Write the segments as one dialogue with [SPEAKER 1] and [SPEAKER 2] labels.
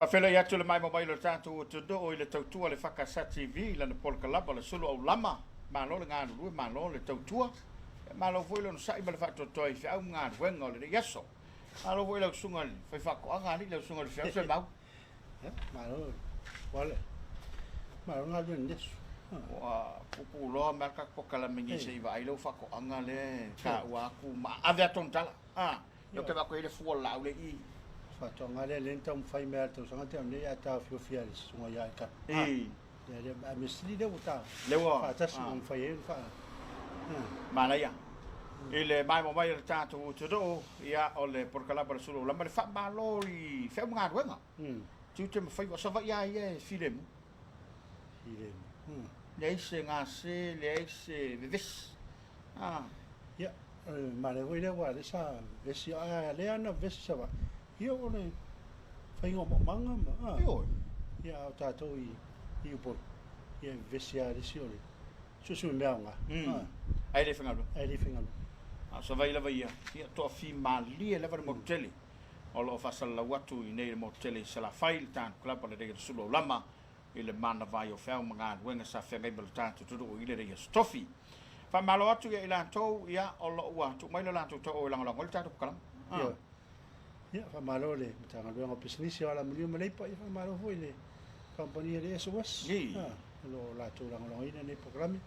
[SPEAKER 1] Faafeiloai atu le maimoa mai o le tatou atunuu i le tautua a le EFKS TV i lana polokalama o le Sulu Aulama. Malo le galulue, malo le tautua, malo foi le onosai ma le faatoatoa i feau ma galuega o lenei aso. Malo foi i lau susuga i le faifaatoaga alii, lau susuga i le Feau Semau.
[SPEAKER 2] Malo, wale. Malo galuega i lenei aso.
[SPEAKER 1] Ua puupuu loa mai le tatou polokalame nei se i vaai lau faatoaga lea e taua atu ma ave atu ona tala. Ah, lea ou te vaai atu i ai le fua o le laau lea i i.
[SPEAKER 2] Faatoaga lea lea na taumafai mai lava i le tausaga na tea nei ae taofiofi lava e le susuga ia Aikalu. Ia lea a mea sili lea ua ta
[SPEAKER 1] Lea ua
[SPEAKER 2] faatasi ma mafai ai ona faa
[SPEAKER 1] Manaia. I le maimoa mai o le tatou atunuu, ia o le polokalama o le Sulu Aulama, le faamalo i feau ma galuega. Tiute ma faiva, o Savaii lava ia e filemu.
[SPEAKER 2] Filemu.
[SPEAKER 1] Leai se gase, leai se vevesi.
[SPEAKER 2] Ia, o le manaia foi lea aua o lea sa vevesi, a lea na vevesi Savaii, ia o le faiga o maumaga ma,
[SPEAKER 1] Ioe.
[SPEAKER 2] Ia, a o tatou i Upolu, ia e vevesi lava i le isi o le suesue mea aoga.
[SPEAKER 1] Ae le faigaluega.
[SPEAKER 2] Ae le faigaluega.
[SPEAKER 1] A o Savaii lava ia, ia toafimalie lava le motu tele. O lo o faasalalau atu i inei i le motu tele i Salafai, le tatou club o lenei o le Sulu Aulama, i le manava ai o feau ma galuega sa feagai ma le tatou atunuu i lenei aso tofi. Faamalo atu ia i latou, ia, o lo o ua tuu mai le latou tauau e lagolago ai le tatou polokalame.
[SPEAKER 2] Ia, ia faamalo i le Matagaluega o Pisinisi o Alamanuia ma Leipa, ia faamalo foi i le kamupani a le SOS, o lo o latou lagolagoina lenei polokalame,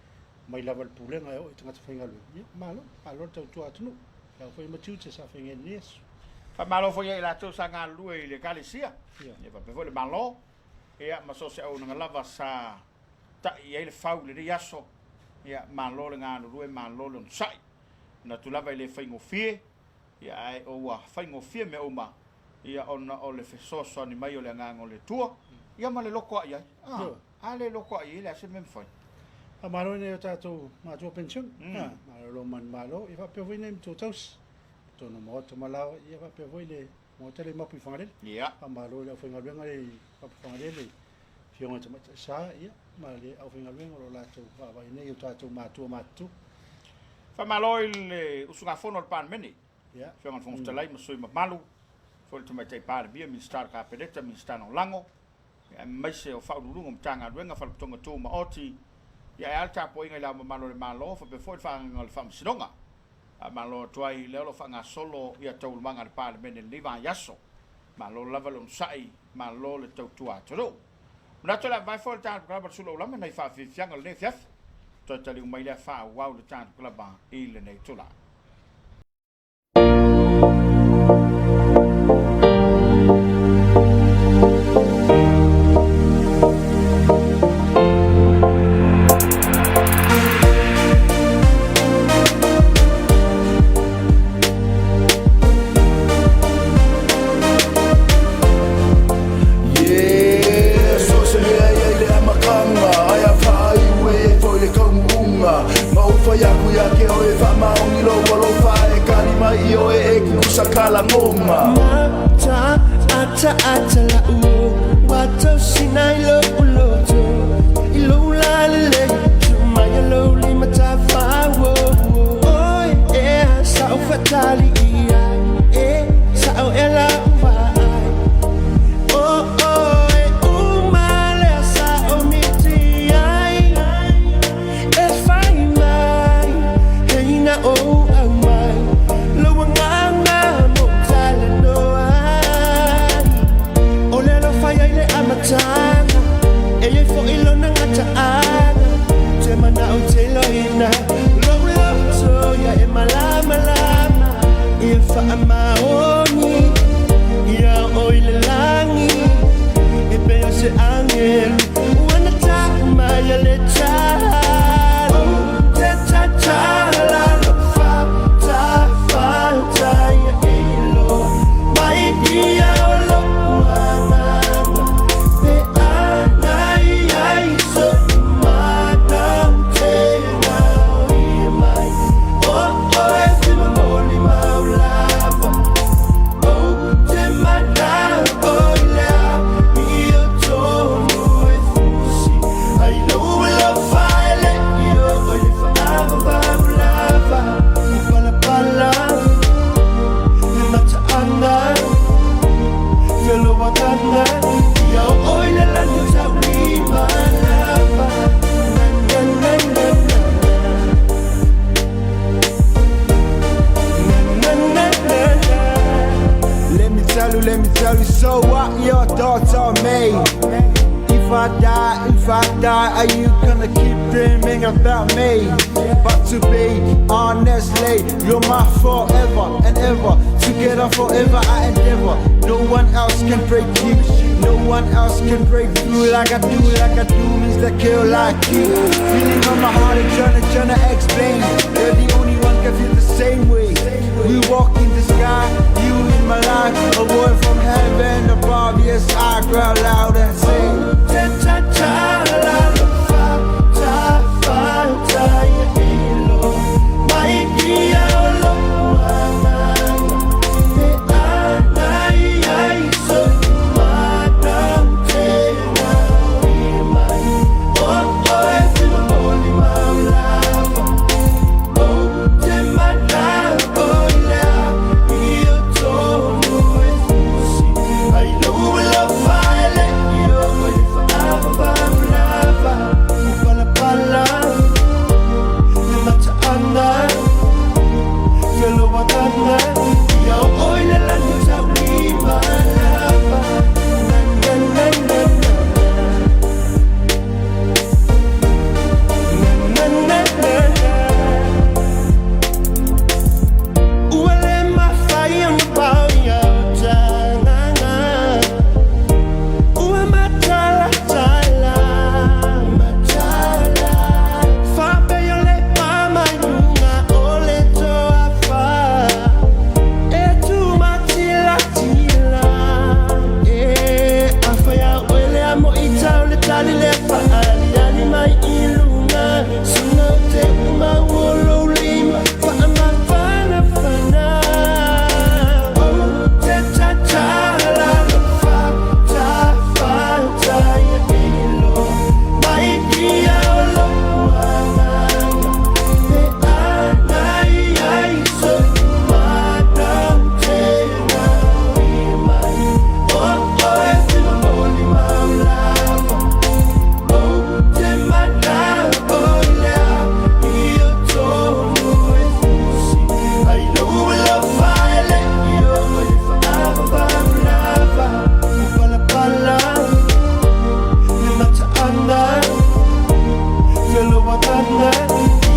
[SPEAKER 2] mai lava i le pulega e oo i tagata faigaluega. Ia, malo, malo le tautua atunuu. Feau foi ma tiute sa feagai i lenei aso.
[SPEAKER 1] Faamalo foi ia i latou sa galulue i le Ekalesia, ia faapea foi le Malo, ia ma so o se auaunaga lava sa ta'i i ai le fau i lenei aso. Ia, malo le galulue, malo le onosai. Manatu lava e le faigofie, ia ae ua faigofie mea uma, ia ona o le fesoasoani mai o le Agaga o le Atua, ia ma le loto a'i ai. A le loto a'i ai, o le a se mea e mafai?
[SPEAKER 2] Faamalo i nai o tatou matua penisione, malolo manumalo, ia faapea foi nai matua tausi, totonu o maota ma laoa, ia faapea foi le maota lea i Mapuifagalele. Faamalo i le aufaigaluega lea i Mapuifagalele, Afioga i Tamaitai Sa, ia, ma le aufaigaluega o lo o latou vaavaai nei i o tatou matua matutua.
[SPEAKER 1] Faamalo i le usugafono a le Palemene, Afioga i le Fofoga Fetalai ma sui usufono mamalu, foi le Tamaitai Palemia, Minisita o le Kapeneta, Minisita Lagolago, aemaise o Ofisa Sili o Pulega o Matagaluega, Faalapotopotoga Tumaoti, ia ae a le tapuaiga i Le Ao Mamalu o le Malo, faapea foi le Faaagaga o le Faamasinoga. Faamalo atu ai lea o lo o faagasolo ia taualumaga a le Palemene i lenei vaiaso. Malo lava le onosai, malo le tautua atunuu. Manatu o le a vavae foi le tatou kalaba o le Sulu Aulama nai faafiafiaga o lenei afiafi. Toe taliu mai lea faaauau le tatou kalaba i lenei itula.
[SPEAKER 3] So se mea ia i le amataga Ae a faaiu e ai foi le taunuuga Ma ou fai aku ia te oe Faamaoni lou alofa E kali mai i oe e kukusa kalagoma
[SPEAKER 4] Mata ata ata la u wa tau sinai lo loto i lo la le tu mai lo li mata fa wo oi e sa u fatali i ai e sa o e la va ai o o e u ma le sa o mi ti ai e fai mai hei na o au mai lo nganga mo tala no ai o le alofa ai le amataga e iai fo'i lona gata'aga te mana'o te loina lou loto ia e malamalama ia fa'amaoni ia o i le lagi e pei o se agelu ua na ta'u mai a le talo te tatala lo fatafata ia e iloa mai ia o lo'u agaga pe agai ai so'u manautega o ia mai o oe fimamoli mau lava.
[SPEAKER 5] tell you, so what your thoughts on me? If I die, if I die, are you gonna keep dreaming about me? But to be honestly, you're my forever and ever. Together forever, I endeavor. No one else can break you. No one else can break through like I do, like I do. Means that kill like you. Feeling on my heart and trying to, trying to explain. You're the only one can feel the same way. We walk in the sky, you in my life, a word from heaven above. Yes, I cry loud and sing.
[SPEAKER 4] Ta ta ta la lo fa ta fa ta ya ilo mai ia o lo agaga e anai ai so mana te na i mai o oe te momoli maulava o te mana o lea i o tonu e fusi ai lo alofa e le i o i whaavavavulava palapala le mataanga feloaganga ia o oe le lagi taulima lava na na na na na na na na Ua le mafai ona pau ia o tagaga Ua matalatala matala Faapea o le pamailuga o le toafa E tumatilatila E afai a oe le amo i tau le tali lea faaliali mai i luga Suga o te umau o lou lima faamafanafana O te tatala lofa ta fa ta ia ilo mai ia o lou agaga e anai ai so mana te na i mai o oe te momoli maulava o te mana o lea i o tonu e fusi ai lou alofa e le i o i whaavavavulava palapala le mataanga feloaganga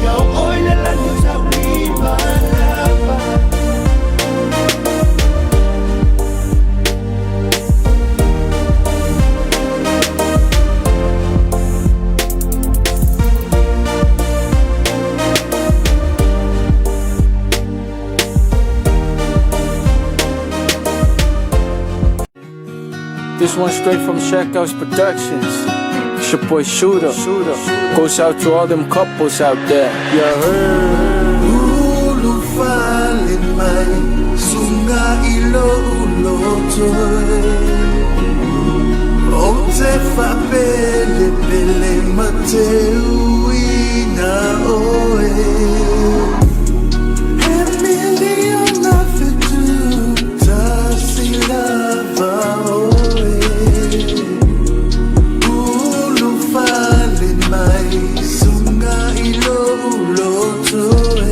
[SPEAKER 4] ia o oe le lagi taulima lava.
[SPEAKER 6] This one straight from Shackhouse Productions. It's your boy Shooter. Shooter. Goes out to all them couples out there. You heard?
[SPEAKER 3] Ulufale mai sunga ilo uloto O te whapele pele ma te uina oe He miliona fetu tasi lava oe Ulufale mai sunga ilo uloto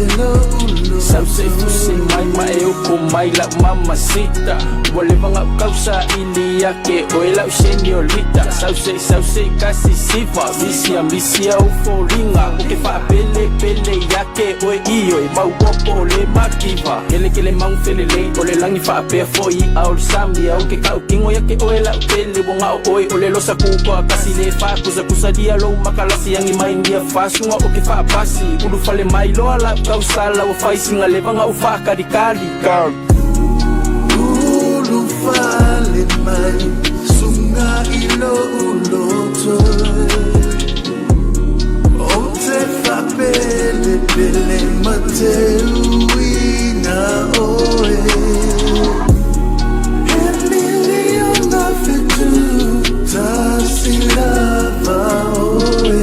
[SPEAKER 3] elo uloto
[SPEAKER 6] Sau se fusi mai ma e uku mai lau mamacita. Ua leva ga'u kausa ili ake oe lau seniorita. Sau se sau se kasi sifa misia misia ufoliga o ke faapelepele iake oe i oe maua po o le makiva. Kelekele mau felelei o le lagi faapea foʻi iʻa o le sami au ke kaʻukigo iake oe lau pele ua ga'o oe o le losa kukoa kasi le faakusakusalia lou makalasi agi mai gia fasuga o ke faapasi ulufale mai loa lau tausala ua faisiga levaga u faakalikali girl.
[SPEAKER 3] Ulufale mai sunga ilo uloto O te whapele pele ma te uina oe He miliona fetu tasi lava oe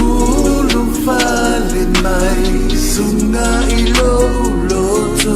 [SPEAKER 3] Ulufale mai sunga ilo uloto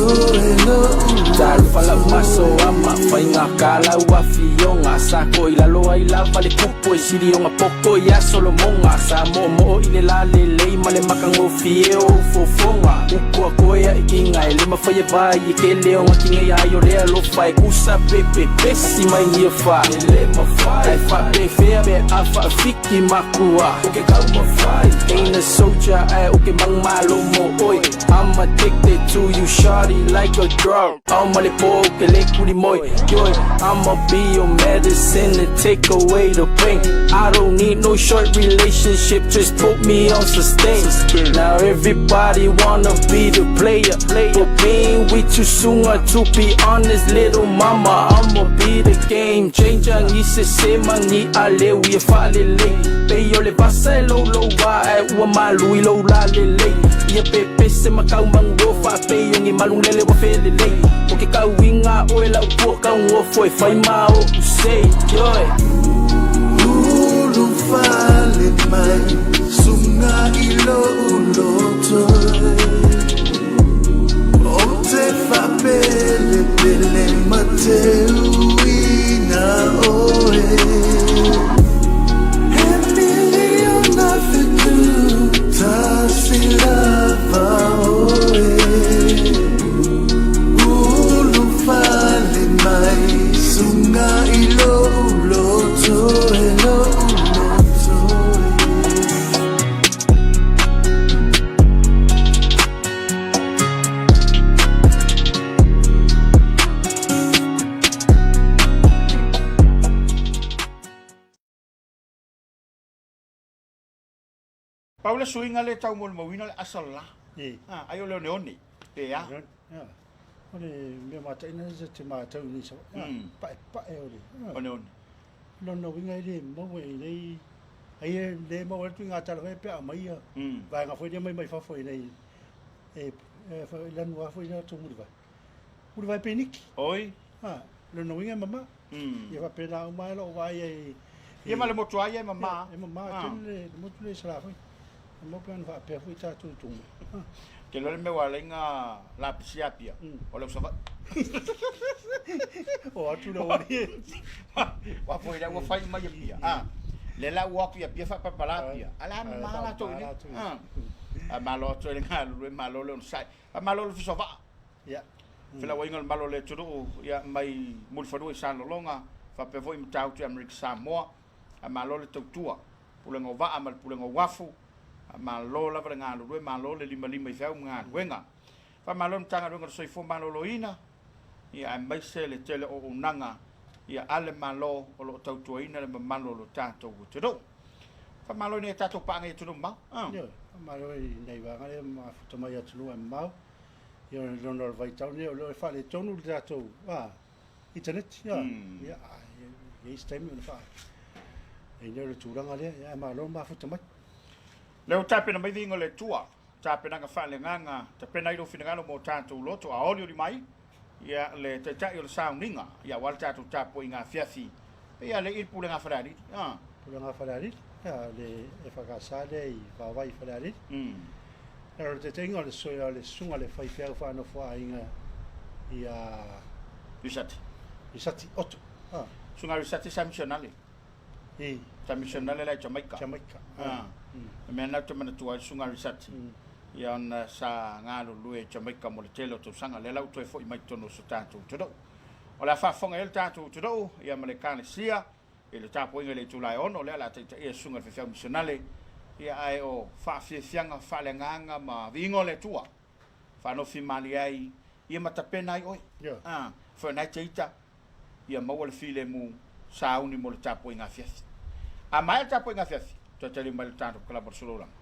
[SPEAKER 3] elo uloto.
[SPEAKER 6] Talofa lau maso ama faiga ka lau afioga sa ko i lalo ai lava le kupu e sili ona poto ia Solomoga sa moomoo i le lalelei ma le makagofie o ou fofoga upu a koe aiiga e le mafai e vai e kele ona tigai ai o le alofa e kusa pepepesi mai niafā e le mafai ae faapefea pe a faafiki makua o ke taumafai ain't a soldier ae o ke manumalo mo oe I'm addicted to you shawty like a drug Ao ma le po ou te le kuli moe Yoy I'ma be your medicine to take away the pain I don't need no short relationship just put me on sustain Now everybody wanna be the player But being with you sooner to be honest little mama I'ma be the game changer Ni sese ma ni aleu ia faalelei Pei o le vasa e louloua ae ua malu i lou lalelei Ia pepese ma kau manuo faapei o ni malulele ua felelei O ke kauiga oe lau pua kaugofo e fai ma oʻu sei Yoy.
[SPEAKER 3] Ulu fale mai suga i lou loto Ou te faapelepele ma teuina oe He miliona fetu tasi lava oe Ulu fale mai suga i lou loto e lou loto e.
[SPEAKER 1] Pau le suiga lea e taumolimauina le asa o le la. Ai o le oneone, pe a?
[SPEAKER 2] O le mea mataina se te matau i nei Savaii, paepae o le
[SPEAKER 1] oneone.
[SPEAKER 2] Lona uiga e le maua i nei, ai e le maua atu i ngā tala foi pe a aumai ia vaega foi lea mai mai fafo i nei, e lanu lava foi latou mulivae. Mulivae peniki.
[SPEAKER 1] Oi.
[SPEAKER 2] Lona uiga e mama. Ia faapena uma ai lou vaai ai.
[SPEAKER 1] Ia ma le motu a ia e mama.
[SPEAKER 2] E mama tele le motu lea i Salafai. E mau pe ana faapea foi tatou i Tumua.
[SPEAKER 1] Te iloa le mea ua ala ai na lapisi Apia, o le au Savaii.
[SPEAKER 2] O atu le auali.
[SPEAKER 1] Ua foi lea ua fai mai Apia. Lea la ua o atu i Apia faapalapala Apia. A o le a mama latou i inei. A malo atu ai le galulue, malo le onosai. Faamalo le Ofisa o Vaa. Felauaiga o le Malo o le atunuu ia mai Mulifanua i Salelologa faapea foi Matautu i Amerika Samoa. Faamalo le tautua Pulega o Vaa ma le Pulega o Uafu. Faamalo lava le galulue, malo le limalima i feau ma galuega. Faamalo i le Matagaluega o le Soifua Maloloina ia aemaise le tele o auaunaga ia a le Malo o lo o tautuaina le mamalu o lo tatou atunuu. Faamalo i nai a tatou paaga i atunuu mamao.
[SPEAKER 2] Ioe, faamalo i nai vaega lea mafuta mai atunuu e mamao. Ia o lona o le vaitau lenei o lea e faaletonu le tatou internet. Ia, ia, e i ai se taimi ona faa ai lea o le tulaga lea, ia ae malo mafuta mai.
[SPEAKER 1] Lea ua tapena mai viiga o le Atua, tapenaga faaleagaga, tapena ai lou finagalo mo tatou loto, a olioli mai ia le Taitai o le sauniga, ia aua le tatou tapuaiga afiafi, pei a le i le Pulega a Falealili.
[SPEAKER 2] Pulega a Falealili, ia le EFKS lea i Vaovai i Falealili. O le taitaiga o le o le susuga i le faifeau faanofoaiga ia
[SPEAKER 1] Risati.
[SPEAKER 2] Risati Otto.
[SPEAKER 1] Ah. Susuga Risati sa misionale.
[SPEAKER 2] I.
[SPEAKER 1] Sa misionale la i Jamaica.
[SPEAKER 2] Jamaica.
[SPEAKER 1] Ah. Le mea lena ou te manatua ai le susuga Risati. Ia ona sa galulue i Jamaica mo le tele o tausaga. Lea la ua toe foi mai totonu o so tatou atunuu. O le a faafofoga i ai le tatou atunuu ia ma le Ekalesia I le tapuaiga i le itula e 6 lea o le a taitaia e Susuga i le Faifeau Misionale, ia ae o faafiafiaga faaleagaga ma viiga o le Atua, faanofi malie ai ia ma tapena ai oe. A, foi na e te ita, ia maua le filemu sauni mo le tapuaiga afiafi. A maea le tapuaiga afiafi, toe tali mai le tatou kalaba o le Soloulaga.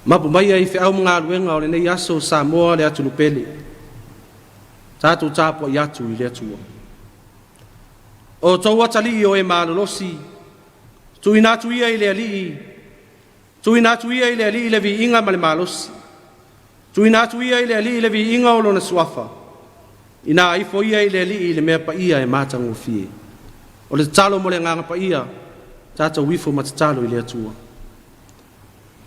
[SPEAKER 7] Mapu mai ai feau ma galuega o lenei aso Samoa le atunuu pele. Tatou tapuai atu i le Atua. O outou atalii o e malolosi, tuuina atu ia i le Alii, tuuina atu ia i le Alii le viiga ma le malosi. Tuuina atu ia i le Alii le viiga o lona suafa. Ina ifo ia i le Alii le mea paia e matagofie. O le tatalo mo le agaga paia, tatou ifo ma tatalo i le Atua.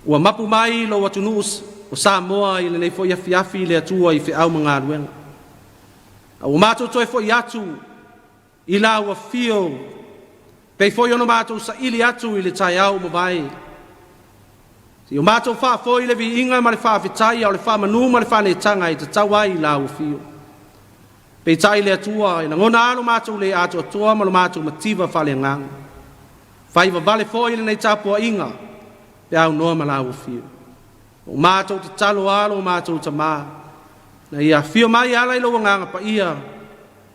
[SPEAKER 7] Ua mapu mai lou atunuu o Samoa i lenei foi afiafi i le Atua i feau ma galuega. A ua matou toe foi atu i la ua fio, pei foi ona matou saili atu i le taeao ua mavae. Seia o matou faafoi le viiga ma le faafetai a o le faamanu ma le faaneetaga e tatau ai i la ua fio. Peitai le Atua e lagona lava lo matou le atoatoa ma lo matou mativa faaleagaga. Fai vavale foi lenei tapuaiga pe aunoa ma la ua fio. Ua matou tatalo lava lo matou Tama, na ia afio mai e ala i lou agaga paia,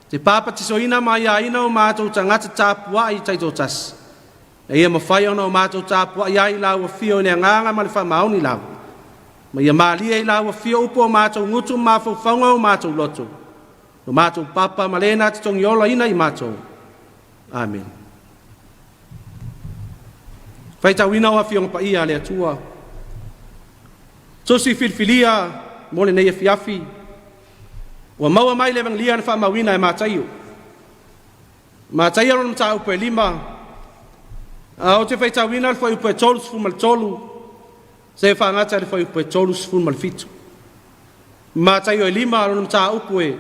[SPEAKER 7] te papatisoina ma aiaina o matou tagata tapuai taitoatasi, na ia mafai ona o matou tapuai ai i la ua afio i le agaga ma le faamaoni lava, ma ia malie i la ua afio upu o matou gutu ma mafaufauga o matou loto, lo matou papa ma le na te togiolaina i matou. Amene. Faitauina o Afioga Paia a le Atua. Tusi filifilia mo lenei afiafi, ua maua mai le Evagelia na faamauina e Mataio. Mataio lona mataupu e 5, a ou te faitauina le fuaiupu e 33, seia faagata i le fuaiupu e 37. Mataio e 5 lona mataupu e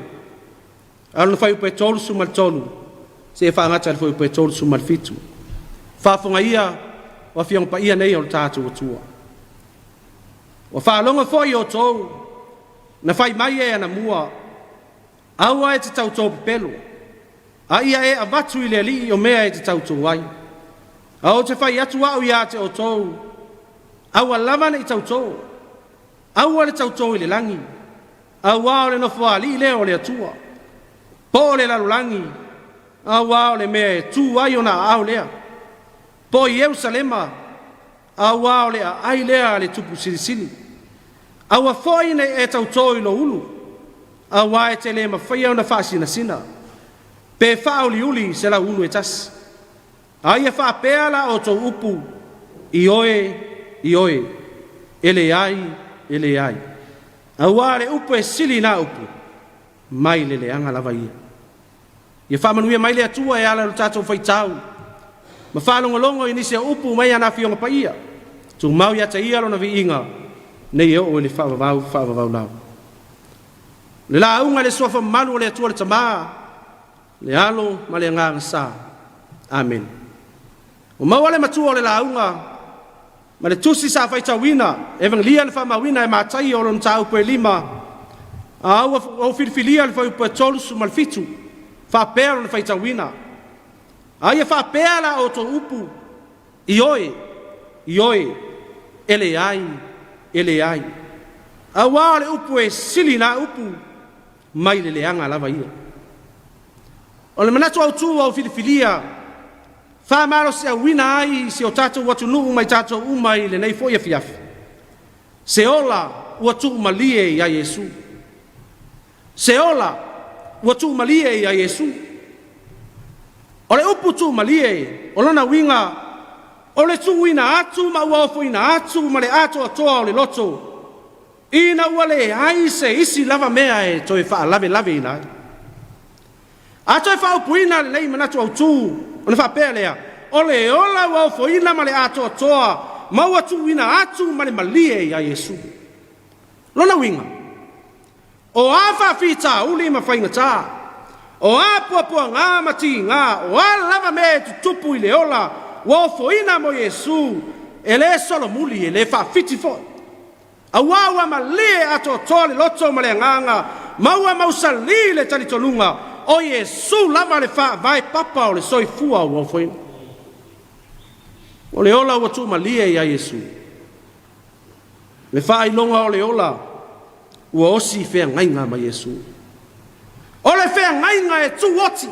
[SPEAKER 7] a lona fuaiupu e 33, seia faagata i le fuaiupu e 37. Faafofoga ia o Afioga Paia nei o le tatou Atua. Ua faalogo foi outou na fai mai e anamua, aua e te tautō pepelo, a ia e avatu i le Alii o mea e te tautō ai. A ou te fai atu au ia te outou, aua lava ne i tautō, aua le tautō i le lagi, auā o le nofoalii lea o le Atua, po o le lalolagi, auā o le mea e tu ai ona aao lea, po o Ierusalema, auā o le aai lea a le Tupu Silisili. Aua foi ne i e tautō i lou ulu, auā e te le mafaia ona faasinasina, pe faauliuli se lauulu e tasi. A ia faapea la outou upu, Ioe, ioe, e leai, e leai. Auā le upu e sili na upu, mai le leaga lava ia. Ia faamanuia mai le Atua e ala i lo tatou faitau ma faalogologo i nisi o upu mai ana Afioga Paia. Tumau ia te Ia Lona viiga, nei e oo i le faavavau faavavau lava. O le lauga i le Suafa mamalu o le Atua le Tama, le Alo ma le Agaga Sa. Amene. Ua maua le matua o le lauga ma le tusi sa faitauina, Evagelia na faamauina e Mataio o lona mataupu e 5, a ua ou filifilia le fuaiupu e 37, faapea lona faitauina, A ia faapea la outou upu, Ioe, ioe, e leai, e leai. Auā o le upu e sili na upu mai le leaga lava ia. O le manatu autu ua ou filifilia, faamalosiauina ai si o tatou atunuu ma i tatou uma i lenei foi afiafi, se ola ua tuumalie ia Iesu. Se ola ua tuumalie ia Iesu. O le upu tuumalie, o lona uiga, o le tuuina atu ma ua ofoina atu ma le atoatoa o le loto, ina ua leai se isi lava mea e toe faalavelaveina ai. A toe faaupuina lenei manatu autu, ona faapea lea, o le ola ua ofoina ma le atoatoa ma ua tuuina atu ma le malie ia Iesu. Lona uiga, o a faafitauli ma faigata, o a puapuaga ma tiga, o a lava mea e tutupu i le ola ua ofoina mo Iesu, e le solomuli, e le faafiti foi. Auā ua malie atoatoa le loto ma le agaga, ma ua mausali le talitonuga, o Iesu lava le faavae papa o le soifua ua ofoina. O le ola ua tuumalie ia Iesu. Le faailoga o le ola ua osi i feagaiga ma Iesu. O le feagaiga e tuoti,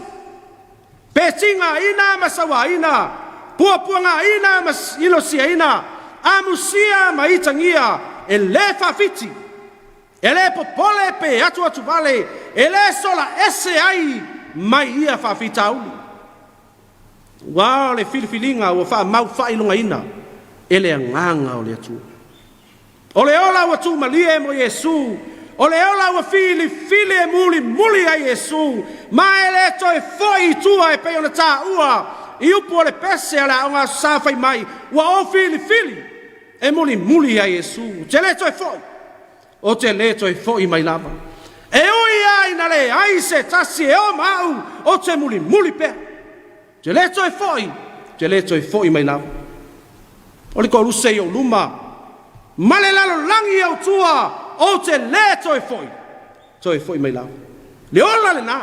[SPEAKER 7] pe tigaina ma sauaina, puapuagaina ma ilosiaina, amusia ma itagia, e lē faafiti, e lē popole pe atuatuvale, e lē sola ese ai mai ia faafitauli. Aua o le filifiliga ua faamau faailogaina e le Agaga o le Atua. O le ola ua tuumalie mo Iesu, o le ola ua filifili e mulimuli ai Iesu, ma e le toe foi i tua e pei ona taua i upu o le pese a le Aoga Aso Sa fai mai, Ua ou filifili e mulimuli ai Iesu, ou te le toe foi, ou te le toe foi mai lava. E ui lava ina leai se tasi e o ma au, ou te mulimuli pea. Ou te le toe foi, ou te le toe foi mai lava. O le Koluse i ou luma, ma le lalolagi i ou tua, ou te le toe foi, toe foi mai lava. Le ola lena.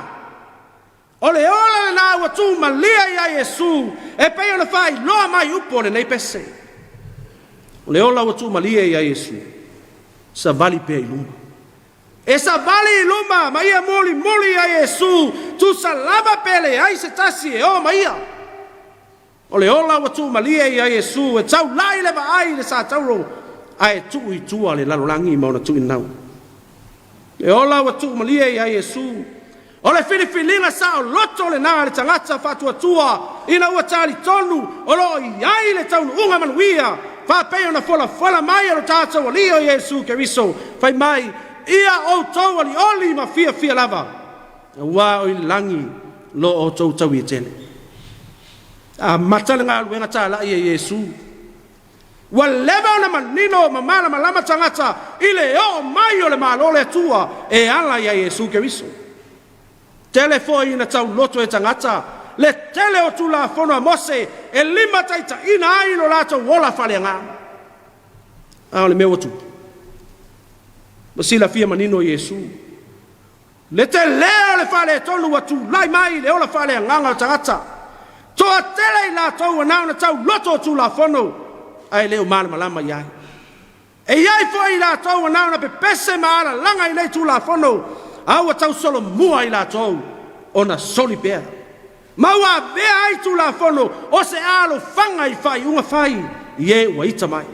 [SPEAKER 7] O le ola lena ua tumalie ia Iesu e pei ona faailoa mai upu o lenei pese. O le ola ua tumalie ia Iesu, savali pea i luma. E savali i luma ma ia mulimuli ia Iesu, tusa lava pe leai se tasi e o ma ia. O le ola ua tuumalie ia Iesu e taulai le vaai i le satauro ae tuu i tua le lalolagi ma ona tuuinau. Le ola ua tuumalie ia Iesu, o le filifiliga saoloto lena a le tagata faatuatua ina ua talitonu o lo o i ai le taunuuga manuia faapei ona folafola mai e lo tatou Alii o Iesu Keriso, fai mai, Ia outou olioli ma fiafia lava, aua o i le lagi lo outou taui e tele. Amata le galuega talai e Iesu. Ua leva ona manino ma malamalama tagata i le oo mai o le Malo o le Atua e ala iā Iesu Keriso. Tele foi ina tauloto e tagata le tele o Tulafono a Mose e limataitaiina ai lo latou ola faaleagaga. A o le mea ua tupu, ua silafia manino Iesu Le tele o le faaletonu ua tulai mai i le ola faaleagaga o tagata. Toatele i latou ua na ona tauloto o Tulafono ae le o malamalama i ai. E i ai foi i latou ua na ona pepese ma alalaga i nei Tulafono a ua tausolomua i latou ona soli pea. Ma ua avea ai Tulafono o se alofaga i faaiuga fai i e ua ita mai.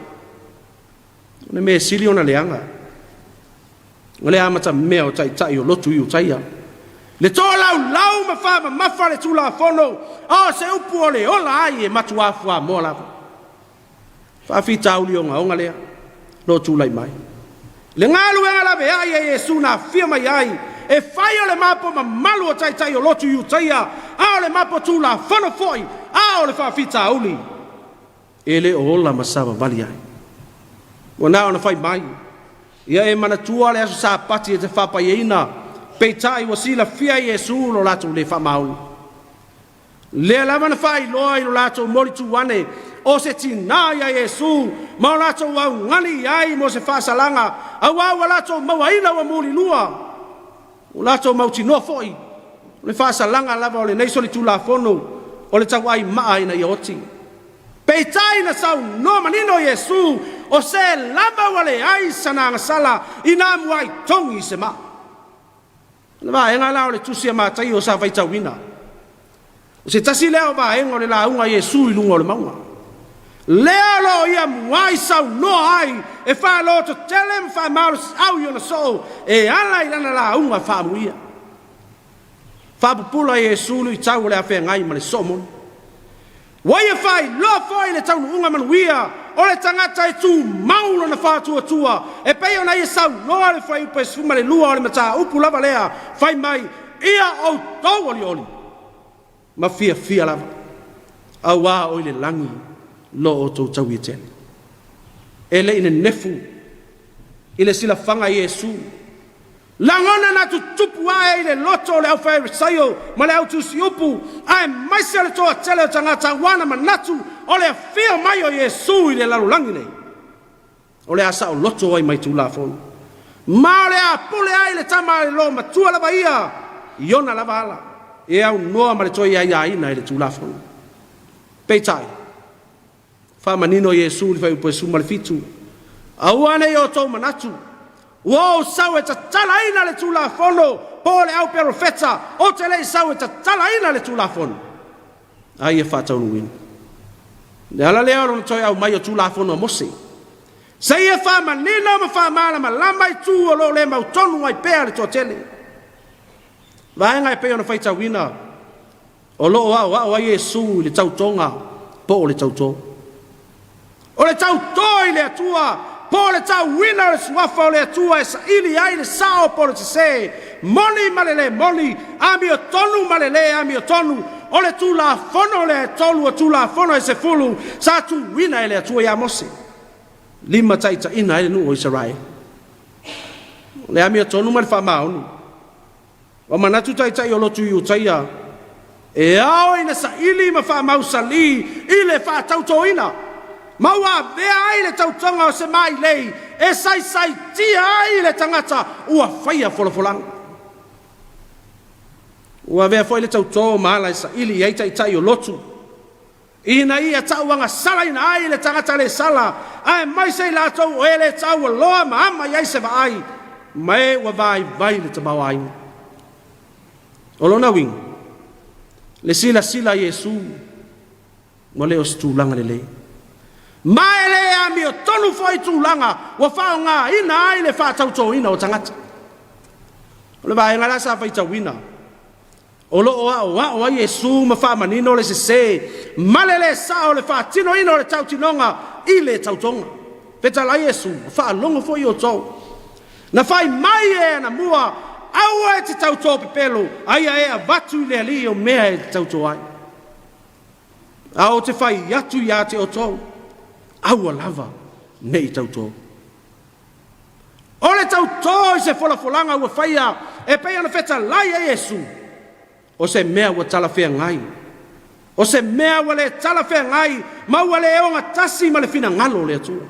[SPEAKER 7] O le mea e sili ona leaga, o le amatamea o taitai o lotu Iutaia, le toolaulau ma faamamafa le Tulafono, a o se upu o le ola ai e matuā fuamoa lava. Faafitauli ogaoga lea lo tulai mai. Le galuega laveai a Iesu na afia mai ai, e fai o le mapo mamalu o taitai o lotu Iutaia, a o le mapo Tulafono foi, a o le faafitauli. E le o ola ma savavali ai. Ua na ona fai mai, Ia e manatua le aso Sapati e te faapaiaina, peitai ua silafia e Iesu lo latou le faamaoni. Lea lava na faailoa i lo latou molitu ane o se tinā iā Iesu ma o latou augani i ai mo se faasalaga, auā ua latou mauaina ua mulilua. Ua latou mautinoa foi, o le faasalaga lava o lenei solitulafono o le tauai maa ina ia oti. Peitai na saunoa manino Iesu, o se lava ua leai sana agasala inā muai togi se maa. O le vaega la o le tusi a Mataio sa faitauina. O se tasi lea o vaega o le lauga a Iesu i luga o le mauga. Lea o lo o ia muai saunoa ai e faalototele ma faamalosiau i ona soo e ala i lana lauga faaamuia. Faapupula Iesu luitau o le a feagai ma le soo moni. Ua ia faailoa foi le taunuuga manuia o le tagata e tumau lona faatuatua e pei ona ia saunoa le fuaiupu e 12 o le mataupu lava lea fai mai, Ia outou olioli ma fiafia lava, auā o i le lagi lo outou taui e tele. E le i nenefu i le silafaga Iesu. Lagona na tutupu ae i le loto o le aufaiarisaio ma le autusiupu, aemaise o le toatele o tagata ua na manatu o le afio mai o Iesu i le lalolagi nei, o le a saoloto ai mai Tulafono, ma o le a pule ai le tama a le loomatua lava ia i ona lava ala, e aunoa ma le toe aiaina e le Tulafono. Peitai, Faamanino Iesu i le fuaiupu e 17, Aua ne i outou manatu, ua ou sau e tatalaina le Tulafono po o le au perofeta, ou te le i sau e tatalaina le Tulafono, a ia faataunuuina. O le ala lea o lona toe aumai o Tulafono a Mose. Seia faamanino ma faamalamalama itu o lo o le mautonu ai pea le toatele. Vaega e pei ona faitauina, o lo o aoao ai Iesu i le tautoga po o le tautō. O le tautō i le Atua po o le tauina o le Suafa o le Atua e saili ai le sao po o le sesē, moni ma le lē moni, amiotonu ma le lē amiotonu, o le Tulafono lea e tolu o Tulafono e sefulu sa tuuina e le Atua iā Mose, limataitaiina ai le nuu o Isaraelu. O le amiotonu ma le faamaoni. Ua manatu taitai o lotu Iutaia, e ao ina saili ma faamausalī i le faatautōina, ma ua avea ai le tautoga o se mailei e saisaitia ai le tagata ua faia folafolaga. Ua avea foi le tautō ma ala e saili i ai taitai o lotu, ina ia tauagasalaina ai le tagata le sala, aemaise i latou o e le taualoa ma ama i ai se vaai, ma e ua vaivai le tamaoaiga. O lona uiga, le silasila a Iesu ua le o se tulaga lelei. Ma e le amiotonu foi tulaga ua faaaogaina ai le faatautoina o tagata. O le vaega la sa faitauina, O lo o aoao ai Iesu ma faamanino le sesē ma le lē sao o le faatinoina o le tautinoga i le tautoga. Fetalai Iesu, ua faalogo foi outou. Na fai mai e anamua, Aua e te tautō pepelo, a ia e avatu i le Alii o mea e te tautō ai. A ou te fai atu iā te outou, aua lava ne i tautō. O le tautō i se folafolaga ua faia e pei ona fetalai ai Iesu, o se mea ua talafeagai, o se mea ua le talafeagai ma ua le ogatasi ma le finagalo o le Atua.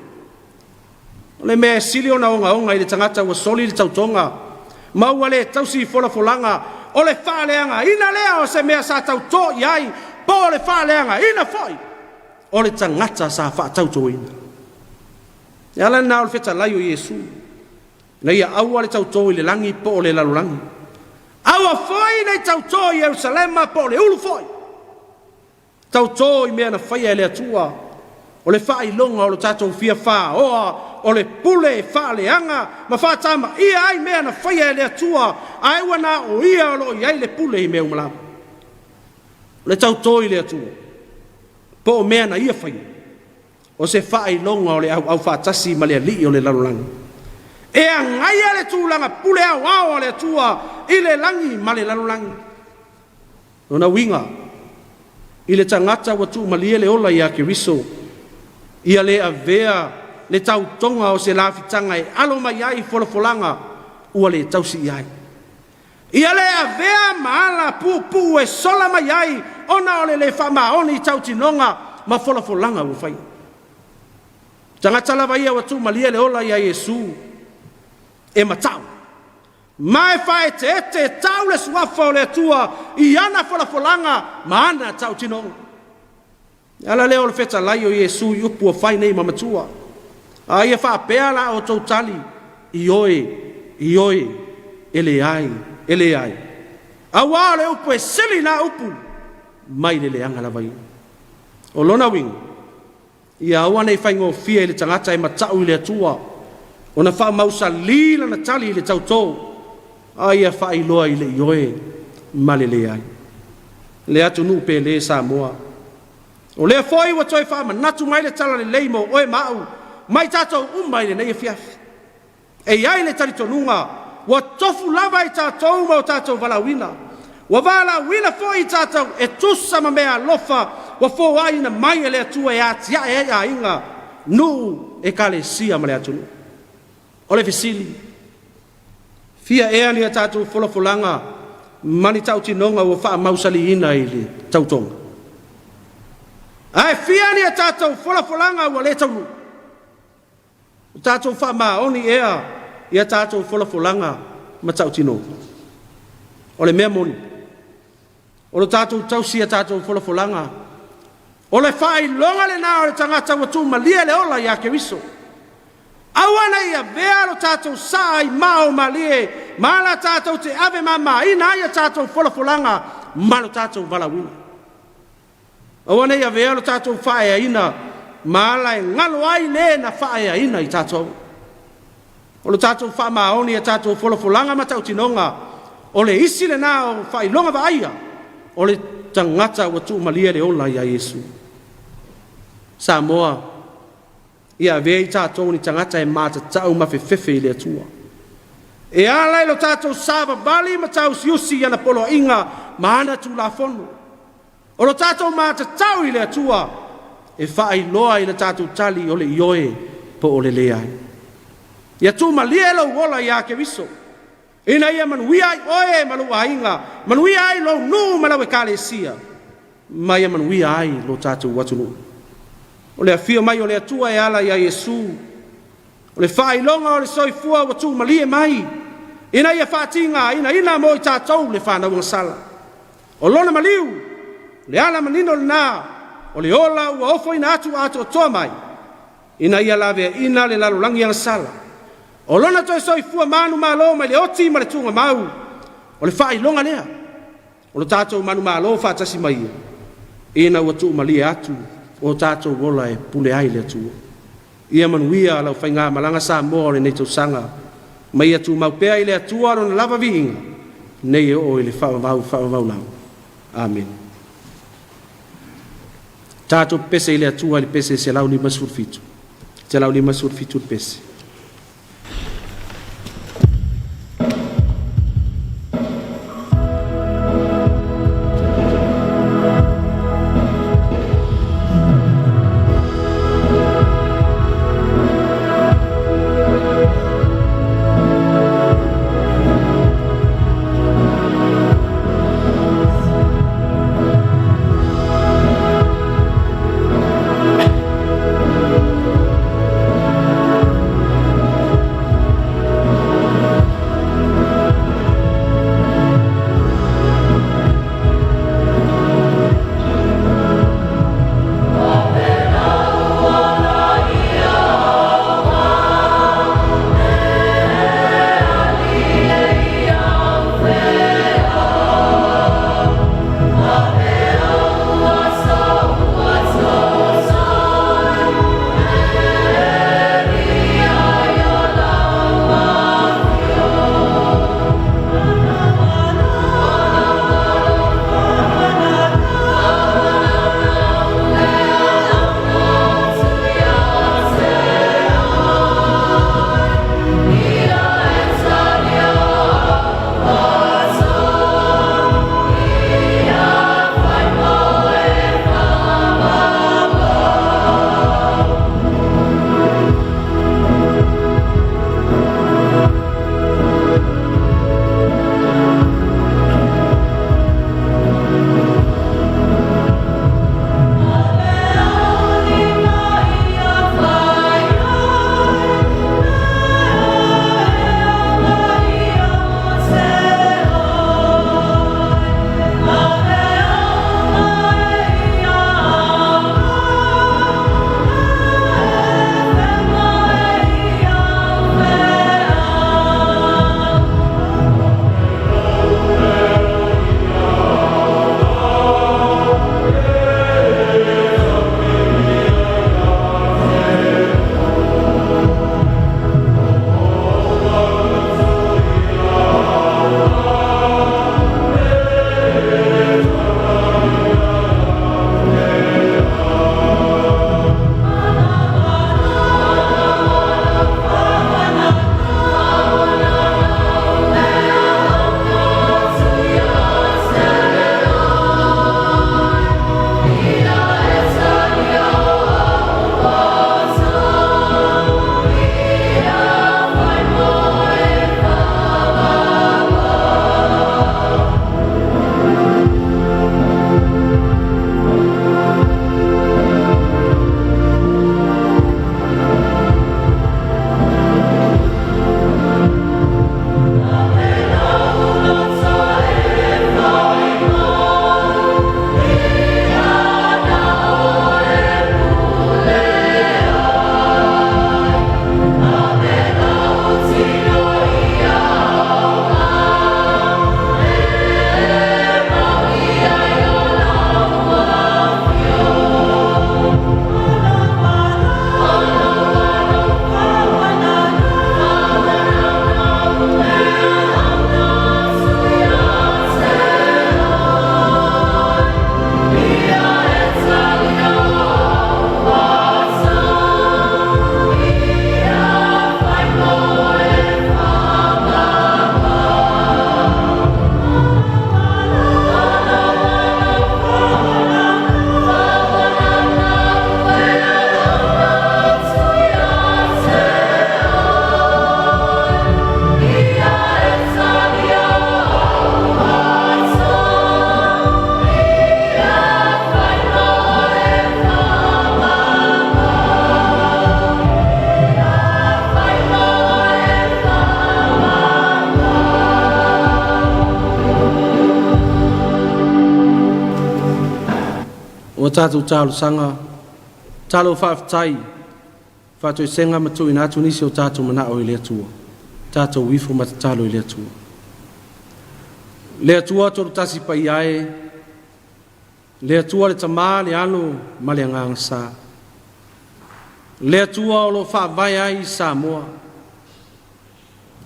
[SPEAKER 7] O le mea e sili ona ogaoga i le tagata ua soli le tautoga ma ua le tausi i folafolaga, o le faaleagaina lea o se mea sa tautō i ai, po o le faaleagaina foi o le tagata sa faatautoina. E ala lena o le fetalai o Iesu, ina ia aua le tautō i le lagi po o le lalolagi. Aua foi ne i tautō i Ierusalema po o le ulu foi. Tautō i mea na faia e le Atua, o le faailoga o lo tatou fia fāoa o le pule e faaleaga ma faatamaia ai mea na faia e le Atua, ae ua na o Ia o lo o i ai le pule i mea uma lava. O le tautō i le Atua, po o mea na Ia faia, O se faailoga o le auau faatasi ma le Alii o le lalolagi. E agaia le tulaga pule aoao a le Atua i le lagi ma le lalolagi. Lona uiga, i le tagata ua tuumalie le ola iā Keriso, ia le avea le tautoga o se lafitaga e alo mai ai folafolaga ua le tausi i ai. Ia le avea ma ala puupuu e sola mai ai ona o le le faamaoni i tautinoga ma folafolaga ua faia. Tagata lava ia ua tuumalie le ola iā Iesu e matau, ma e faaeteete e tau le Suafa o le Atua i ana folafolaga ma ana tautinoga. E ala lea o le fetalai o Iesu i upu ua fai nei ma matua, A ia faapea la outou tali, Ioe, ioe, e leai, e leai. Auā o le upu e sili nā upu mai le leaga lava ia. O lona uiga, ia aua ne i faigofie i le tagata e mata'u i le Atua ona faamausalī lana tali i le tautō, a ia faailoa i le ioe ma le leai. Le atunuu pele Samoa. O lea foi ua toe faamanatu mai le talalelei mo oe ma au ma i tatou uma i lenei afiafi. E i ai le talitonuga ua tofu lava i tatou ma o tatou valaauina. Ua valaauina foi i tatou e tusa ma meaalofa ua foaiina mai e le Atua e atiae ai aiga, nuu, ekalesia ma le atunuu. O le fesili, Fia ea ni a tatou folafolaga ma ni tautinoga ua faamausaliina i le tautoga? Ae fia ni a tatou folafolaga ua le taunuu? Ua tatou faamaoni ea i a tatou folafolaga ma tautinoga? O le mea moni, O lo tatou tausi i a tatou folafolaga, o le faailoga lena o le tagata ua tuumalie le ola iā Keriso. Aua ne i avea lo tatou saa i mao malie ma ala tatou te ave mamāina ai a tatou folafolaga ma lo tatou valaauina. Aua ne i avea lo tatou faaeaina ma ala e galo ai le na faaeaina i tatou. O lo tatou faamaoni i a tatou folafolaga ma tautinoga, o le isi lena o faailoga vaaia o le tagata ua tuumalie le ola iā Iesu. Samoa, ia avea i tatou ni tagata e matatau ma fefefe i le Atua. E ala i lo tatou savavali ma tausiusi i ana poloaiga ma ana Tulafono. O lo tatou matatau i le Atua e faailoa i le tatou tali o le ioe po o le leai. Ia tuumalie lou ola iā Keriso, ina ia manuia ai oe ma lou aiga, manuia ai lou nuu ma lau ekalesia, ma ia manuia ai lo tatou atunuu. O le afio mai o le Atua e ala iā Iesu, o le faailoga o le soifua ua tuumalie mai, ina ia faatigainaina mo i tatou le fanau agasala. O lona maliu, le ala manino lena, o le ola ua ofoina atu atoatoa mai, ina ia laveaina le lalolagi agasala. O lona toe soifua manumalo mai le oti ma le tuugamau, o le faailoga lea o lo tatou manumalo faatasi mai ia, ina ua tuumalie atu o tatou ola e pule ai le Atua. Ia manuia lau faigamalaga Samoa o lenei tausaga, ma ia tumau pea i le Atua lona lava viiga, nei e oo i le faavavau faavavau lava. Amene. Tatou pepese i le Atua i le pese 157. 157 le pese. tatou talosaga, talo faafetai, faatoesega ma tuuina atu nisi o tatou manao i le Atua. Tatou ifo ma tatalo i le Atua. Le Atua tolu tasi paia e, le Atua le Tamā, le Alo ma le Agaga Sa. Le Atua o lo o faavae ai i Samoa.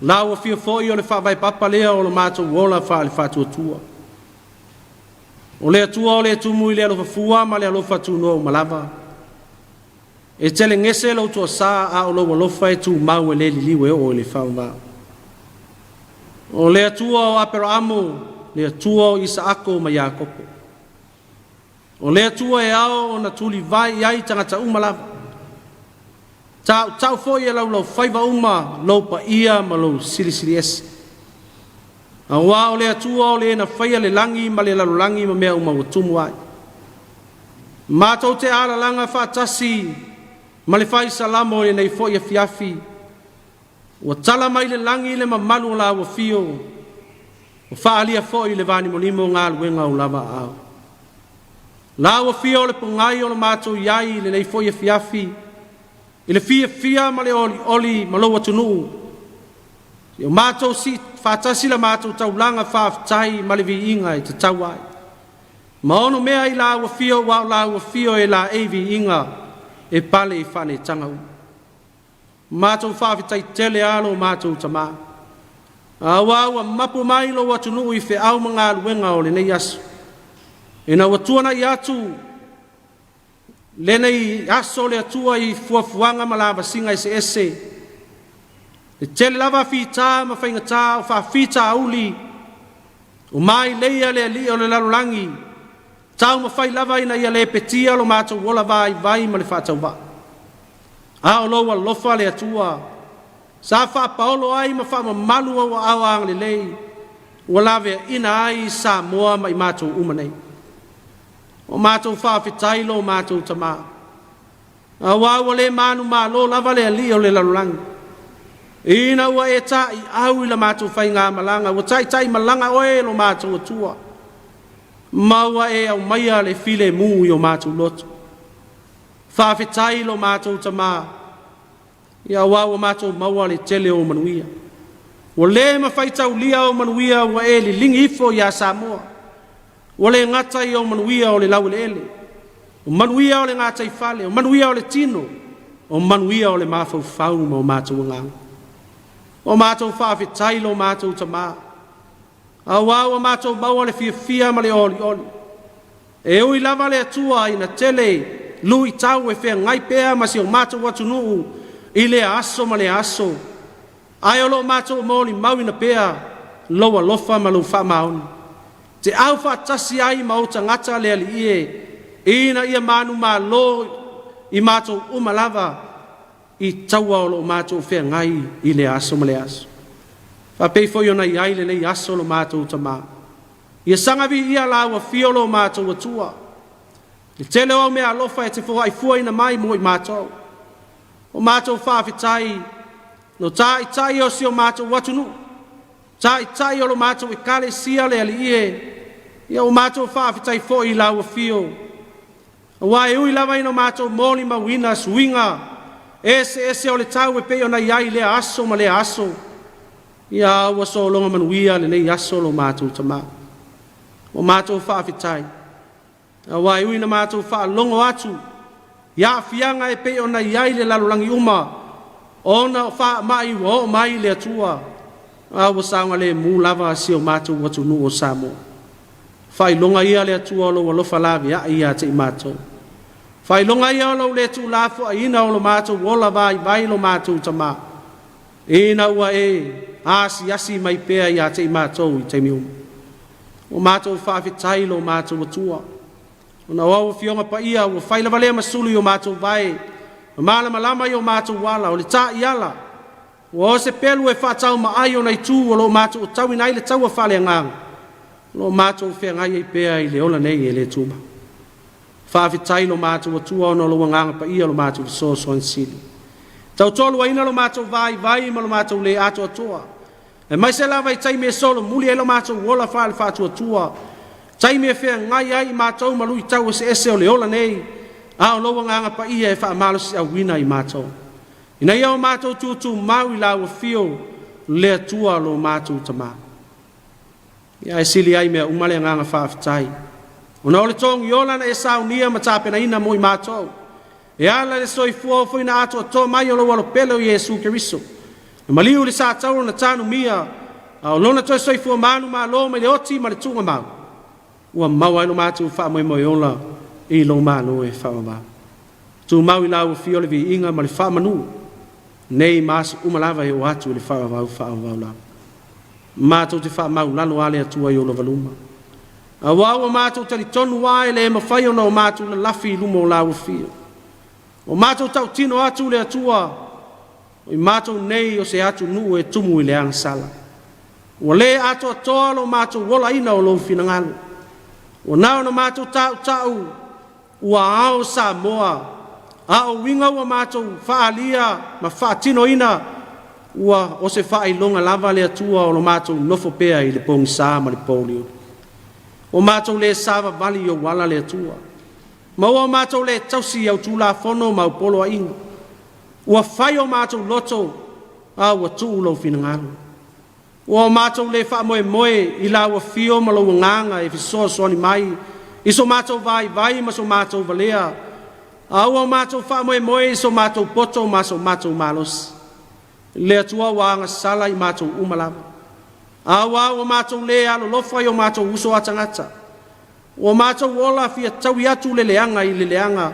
[SPEAKER 7] La ua fia foi o le faavae papa lea o lo matou ola faale-faatuatua. O le Atua o le tumu i le alofa fua ma le alofa tunoa uma lava. E telegese lou toasā a o lou alofa e tumau e le liliu e oo i le faavavau. O le Atua o Aperaamo, le Atua o Isaako ma Iakopo. O le Atua e ao ona tulivae i ai tagata uma lava. Tautau foi e laulaufaiva uma lou paia ma lou silisili ese. Auā o le Atua o le na faia le lagi ma le lalolagi ma mea uma ua tumu ai. Matou te alalaga faatasi ma le fai salamo i lenei foi afiafi. Ua tala mai le lagi le mamalu o la ua fio. Ua faalia foi le vanimonimo galuega o lava aao. La ua fia o le pogai o lo matou iai i lenei foi afiafi, i le fiafia ma le olioli ma lou atunuu. I o matou si faatasi la matou taulaga faafetai ma le viiga e tatau ai. Ma ono mea i la ua fia ua o la ua fia e la ei viiga e pale i faanetaga uma. Matou faafetai tele alo matou tamā. Auā ua mapu mai lou atunuu i feau ma galuega o lenei aso. Ina ua tuanai atu lenei aso o le Atua i fuafuaga ma lavasiga eseese, e tele lava fitā ma faigatā o faafitauli, o maileia le alii o le lalolagi, taumafai lava ina ia lepetia lo matou ola vaivai ma le faatauvaa. A o lou alofa le Atua, sa faapaolo ai ma faamamalu au aao agalelei, ua laveaina ai Samoa ma i matou uma nei. O matou faafetai lo matou tamā. Auā ua le manumalo lava le alii o le lalolagi. Ina ua e ta'iau i la matou faigamalaga, ua taita'i malaga oe lo matou Atua, ma ua e aumaia le filemu i o matou loto. Faafetai lo matou tamā, ia auā ua matou maua le tele o manuia. Ua le mafai taulia o manuia ua e liligi ifo iā Samoa. Ua le gata i o manuia o le laueleele, o manuia o le gataifale, o manuia o le tino, o manuia o le mafaufau ma o matou agaga. O matou faafetai lo matou tamā. Auā ua matou maua le fiafia ma le olioli. E ui lava le Atua ina tele luitau e feagai pea ma si o matou atunuu i lea aso ma lea aso, ae o lo o matou molimauina pea lou alofa ma lou faamaoni. Te au faatasi ai ma ou tagata le Alii e, ina ia manumalo i matou uma lava i taua o lo o matou feagai i lea aso ma lea aso. Faapei foi ona i ai lenei aso lo matou tamā. Ia saga viia la ua fia lo matou Atua. Le tele o au mea alofa e te foaifuaina mai mo i matou. O matou faafetai no ta'itai o si o matou atunuu. Ta'itai o lo matou ekalesia le Alii e. Ia o matou faafetai foi i la ua fio. Auā e ui lava ina matou molimauina suiga eseese o le tau e pei ona i ai lea aso ma lea aso. Ia ua sologa manuia lenei aso lo matou tamā. O matou faafetai. Auā e ui na matou faalogo atu i aafiaga e pei ona i ai le lalolagi uma, ona o faama'i ua oo mai le Atua, a ua saogalemu lava si o matou atunuu o Samoa. Faailoga ia le Atua o lou alofa laveai ia te i matou. Faailoga ia o lou le tuulafoaiina o lo matou ola vaivai lo matou tamā. Ina ua e asiasi mai pea ia te i matou i taimi uma. O matou faafetai lo matou Atua. Ona o au afioga paia ua fai lava lea ma sulu i o matou vae, ma malamalama i o matou ala, o le ta'iala, ua o se pelu e faataumaai ona itu o lo o matou tauina ai le taua faaleagaga, o lo o matou feagai ai pea i le ola nei e le tumau. Faafetai lo matou Atua ona o lou agaga paia lo matou fesoasoani sili. Tautoaluaina lo matou vaivai ma lo matou le atoatoa. E mai se lava i taimi e solomuli ai lo matou ola faale-faatuatua. Taimi e feagai ai i matou ma luitau eseese o le ola nei, a o lou Agaga Paia e faamalosiauina i matou. Ina ia o matou tutumau i lau afio, le Atua lo matou Tama. Ia e sili ai mea uma le agaga faafetai. Ona o le togi ola na e saunia ma tapenaina mo i matou. E ala i le soifua ofoina atoatoa mai o lou Alo pele o Iesu Keriso. Na maliu i le satauro na tanumia, a o lona toe soifua manumalo mai le oti ma le tuugamau, ua maua ai lo matou faamoemoe ola i lou Malo e faavavau. Tumau i lau afio le viiga ma le faamanu, nei ma aso uma lava e oo atu i le faavavau faavavau lava. Matou te faamaulalo a le Atua i ou lava luma. Auā ua matou talitonu lava e le mafai ona o matou lalafi i luma o lau afio. Ua matou tautino atu le Atua, o i matou nei o se atunuu e tumu i le agasala. Ua le atoatoa lo matou olaina o lou finagalo. Ua na ona matou tautau ua ao Samoa, a o uiga ua matou faaalia ma faatinoina, ua o se faailoga lava le Atua o lo matou nofo pea i le pogisa ma le pouliuli. Ua matou le savavali i ou ala le Atua, ma ua matou le tausi i au Tulafono ma au poloaiga. Ua fai o matou loto, a ua tuu lou finagalo. Ua o matou le faamoemoe i lau afio ma lou agaga e fesoasoani mai i so matou vaivai ma so matou valea, a ua o matou faamoemoe i so matou poto ma so matou malosi. Le Atua ua agasala i matou uma lava. Auā ua matou le alolofa i o matou uso a tagata. Ua matou ola fia taui atu le leaga i le leaga,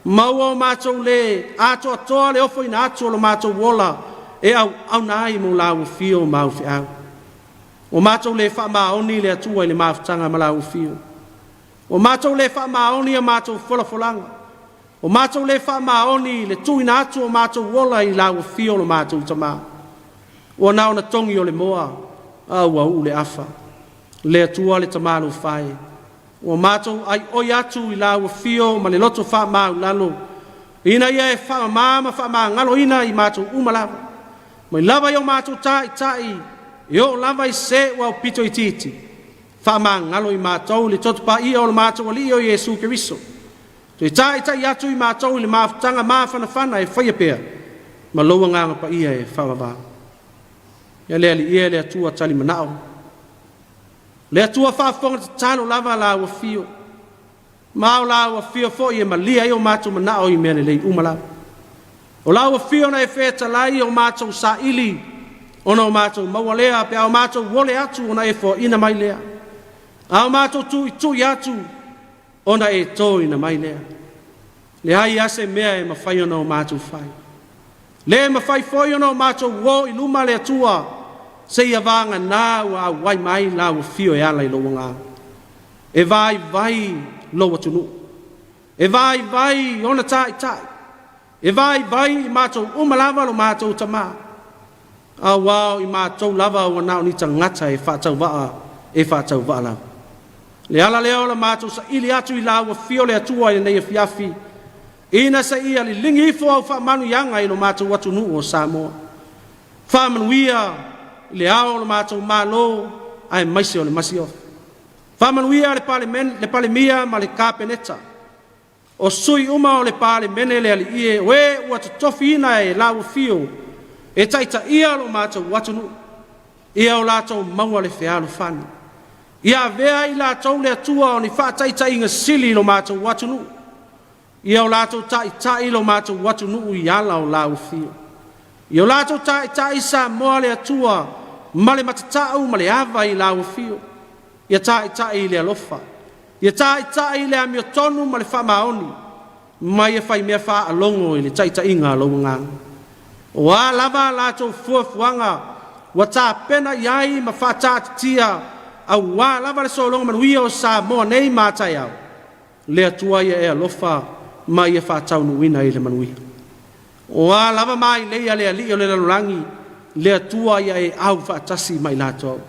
[SPEAKER 7] ma ua o matou le atoatoa le ofoina atu o lo matou ola e auauna ai mo lau afio ma au feau. Ua matou le faamaoni le Atua i le mafutaga ma lau afio. Ua matou le faamaoni a matou folafolaga. Ua matou le faamaoni le tuuina atu o matou ola i lau afio lo matou Tama. Ua na ona togi o le moa, a ua uu le afa. Le Atua le Tama alofa e, ua matou aioi atu i lau afio ma le loto faamaulalo, ina ia e faamama ma faamagaloina i matou uma lava, mai lava i o matou taitai e oo lava i se ua aupito itiiti, faamagalo i matou i le toto paia o le matou Alii o Iesu Keriso. Toe taitai atu i matou i le mafutaga mafanafana e faia pea ma lou Agaga Paia e faavavau. Ia le Alii e, le Atua tali manao, le Atua faafofoga tatalo lava lau afio, ma o lau afio foi e malie ai o matou manao i mea lelei uma lava. O lau afio na e fetalai o matou saili, ona o matou maua lea, pe a o matou ole atu ona e foaina mai lea. A o matou tuitui atu ona e toina mai lea. Leai lava se mea e mafai ona o matou fai. Le mafai foi ona o matou uo i luma le Atua, seia vagana ua auai mai lau afio e ala i lou agaga. E vaivai lou atunuu, e vaivai ona taitai, e vaivai i matou uma lava lo matou Tama. Auā o i matou lava ua na o ni tagata e faatauvaa e faatauvaa lava. Le ala lea o la matou saili atu i lau afio le Atua i lenei afiafi, ina se ia liligi ifo au faamanuiaga i lo matou atunuu o Samoa. Faamanuia i le ao o lo matou Malo aemaise o le Masiofo. Faamanuia le Palemia ma le Kapeneta. O sui uma o le Palemene le Alii e, o e ua totofiina e lau afio e taitaia lo matou atunuu, ia o latou maua le fealofani. Ia avea i latou le Atua o ni faataitaiga sili i lo matou atunuu. Ia o latou taitai lo matou atunuu i ala o lau afio. Ia o latou taitai Samoa le Atua ma le matatau ma le ava i lau afio. Ia taitai i le alofa. Ia taitai i le amiotonu ma le faamaoni, ma ia fai mea faalogo i le taitaiga a lou agaga. O a lava a latou fuafuaga ua tapena i ai ma faataatitia auā lava le sologa manuia o Samoa nei ma a taeao, le Atua ia e alofa ma ia faataunuuina i le manuia. O a lava mailei a le Alii o le lalolagi, le Atua ia e au faatasi ma i latou.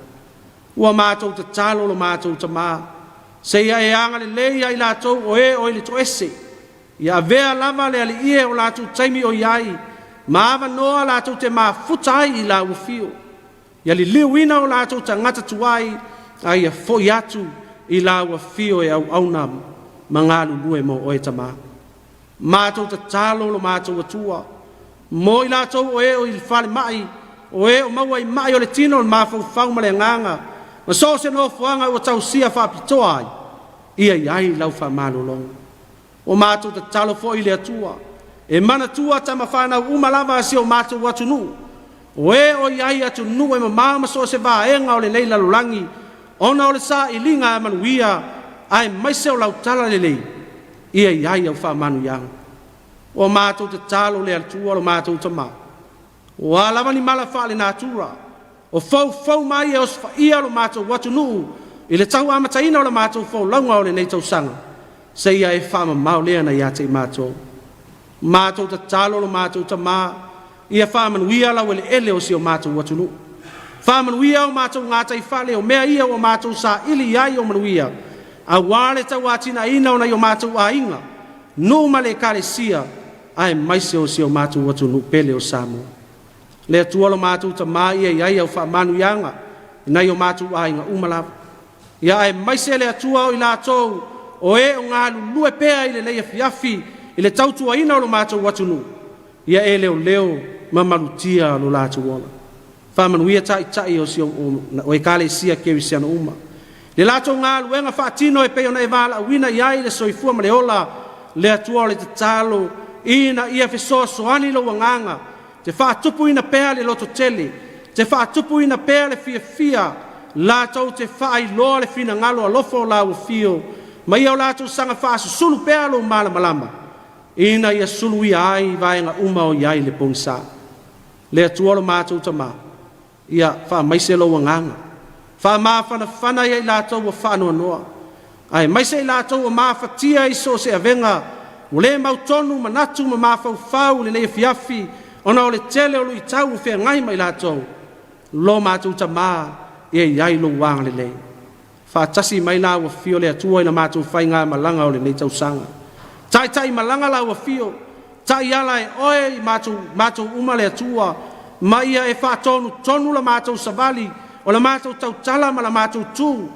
[SPEAKER 7] Ua matou tatalo lo matou Tama, seia e agalelei ia i latou o e o i le toese, ia avea lava le Alii e o latou taimi o i ai, ma avanoa latou te mafuta ai i lau afio. Ia liliuina o latou tagata tuai, a ia foi atu i lau afio e auauna ma galulue mo oe Tamā. Matou tatalo lo matou Atua, mo i latou o e o i le falemai, o e o maua i ma'i o le tino, le mafaufau ma le agaga, ma so o se nofoaga ua tausia faapitoa ai, ia i ai lau faamalologa. Ua matou tatalo foi i le Atua, e manatua tama fanau uma lava a si o matou atunuu, o e o i ai i atunuu e mamao ma so o se vaega o lenei lalolagi, ona o le sailiga a manuia aemaise o lau talalelei, ia i ai au faamanuiaga. Ua matou tatalo le Atua lo matou Tama, o a lava ni mala faalenatura, o foufou mai e osofaia lo matou atunuu i le tau amataina o la matou folauga o lenei tausaga, seia e faamamao lea na ia te i matou. Matou tatalo lo matou Tama, ia faamanuia laueleele o si o matou atunuu. Faamanuia o matou gataifale, o mea ia ua matou saili i ai o manuia, auā le tauatinaeina o nai o matou aiga, nuu ma le Ekalesia, aemaise o si o matou atunuu pele o Samoa. Le Atua lo matou Tama ia i ai au faamanuiaga i nai o matou aiga uma lava. Ia aemaise le Atua o i latou o e o galulue pea i lenei afiafi i le tautuaina o lo matou atunuu, ia e leoleo ma malutia lo latou ola. Faamanuia taitai o si o, o Ekalesia Kerisiano uma. Le latou galuega faatino e pei ona e valaauina i ai le soifua ma le ola, le Atua o le tatalo, ina ia fesoasoani lou agaga, te faatupuina pea le lototele, te faatupuina pea le fiafia, latou te faailoa le finagalo alofa o lau afio, ma ia o latou saga faasusulu pea lou malamalama, ina ia suluia ai vaega uma o i ai le pogisa. Le Atua lo matou Tama, ia faamaise lou agaga, faamafanafana ia i latou ua faanoanoa, aemaise i latou ua mafatia i so o se avega, ua le mautonu manatu ma mafaufau i lenei afiafi, ona o le tele o luitau ua feagai ma i latou. Lo matou Tama, ia i ai lou agalelei. Faatasi mai lau afio le Atua i la matou faigamalaga o lenei tausaga. Taitai malaga lau afio, taiala e oe i matou, matou uma le Atua, ma ia e faatonutonu la matou savali, o la matou tautala ma la matou tu,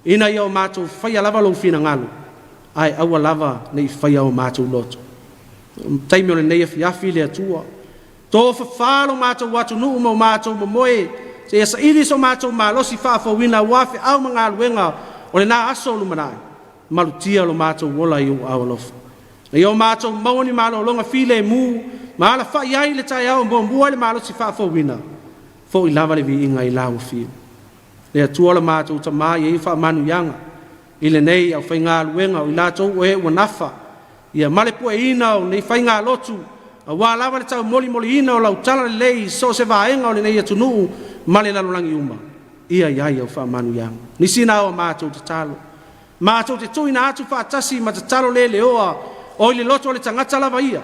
[SPEAKER 7] ina ia o matou faia lava lou finagalo, ae aua lava ne i faia o matou loto. Taimi o lenei afiafi le Atua, Tofafa lo matou atunuu ma o matou momoe, seia saili so matou malosi faafouina aua feau ma galuega o lena aso o lumanai. Malutia lo matou ola i ou aao alofa. Na ia o matou maua ni malologa filemu ma alafai ai le taeao muamua i le malosi faafouina, foi lava le viiga i lau afio. Le Atua lo matou Tama ia i faamanuiaga i lenei aufaigaluega o i latou o e ua nafa ia ma le pueina o nei faigalotu, auā lava le taumolimoliina o lau talalelei i so o se vaega o lenei atunuu ma le lalolagi uma. Ia i ai au faamanuiaga. Nisi na o a matou tatalo. Matou te tuuina atu faatasi ma tatalo le leoa o i le loto o le tagata lava ia,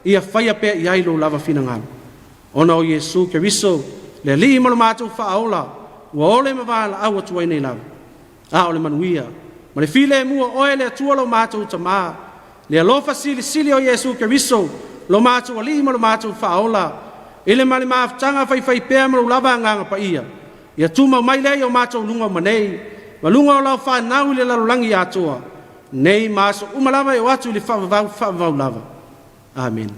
[SPEAKER 7] ia faia pea i ai lou lava finagalo. Ona o Iesu Keriso, le Alii ma lo matou Faaola, ua ole ma valaau atu ai nei lava. A o le manuia ma le filemu o oe le Atua lo matou Tamā, le alofa silisili o Iesu Keriso, lo matou Alii ma lo matou Faaola, i le ma le mafutaga faifaipea ma lou lava Agaga Paia, ia tumau mai lea i o matou luga uma nei, ma luga o lau fanau i le lalolagi atoa, nei ma aso uma lava e oo atu i le faavavau faavavau lava. Amene.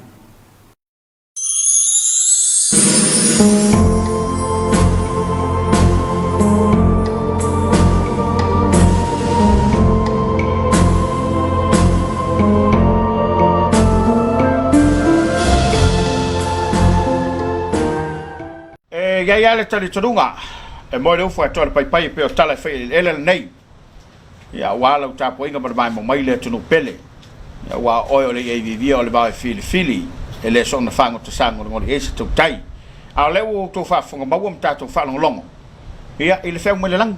[SPEAKER 1] E i ai lava le talitonuga e moe le ufu ae toa le paipai e pei o tala e fai eleele lenei. Ia, aua lau tapuaiga ma le vaemo mai le atunuu pele. Ia, aua o oe o le i'a iviivia o le vao e filifili, e le soona fagota sagolegole i ai se tautai. A o lea ua outou faafofoga maua ma tatou faalogologo, ia, i le feau mai le lagi.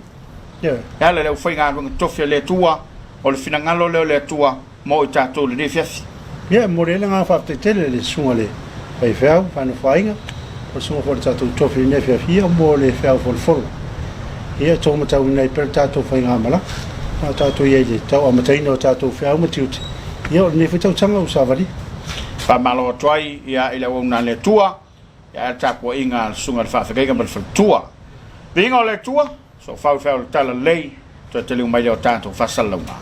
[SPEAKER 1] E ala i le aufaigaluega totofi a le Atua, o le finagalo lea o le Atua mo i tatou i lenei afiafi.
[SPEAKER 2] Ia, e momoli ai le agaga faafetai tele i le susuga i le faifeau, faanofoaiga, o le susuga foi i le tatou tofi i lenei afiafi, ia, mo le feau folafolo. Ia, e tou matauina ai pea le tatou faigamalaga, a o tatou i ai i le tau amataina o tatou feau ma tiute, ia, o lenei foi tausaga ua savalia.
[SPEAKER 1] Faamalo atu ai ia i le auauna a le Atua, ia ae le tapuaiga a le Susuga i le Faafeagaiga ma le Faletua. Viiga o le Atua, soofau i feau o le Talalelei. Toe taliu mai lea o tatou faasalalauga.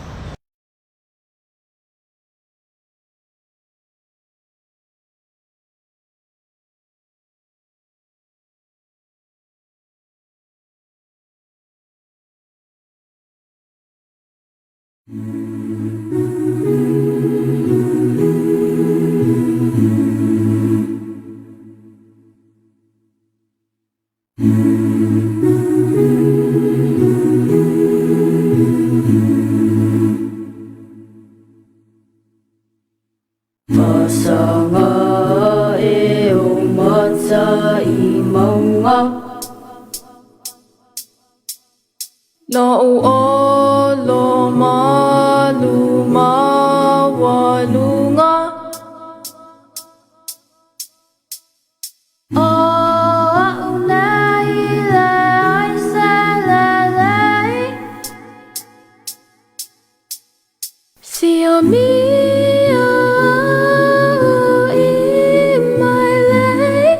[SPEAKER 8] Fasaga e o mata i maunga. Lou olo malu maualuga. O a'u nei leai se lelei. Siamia au i mai lei.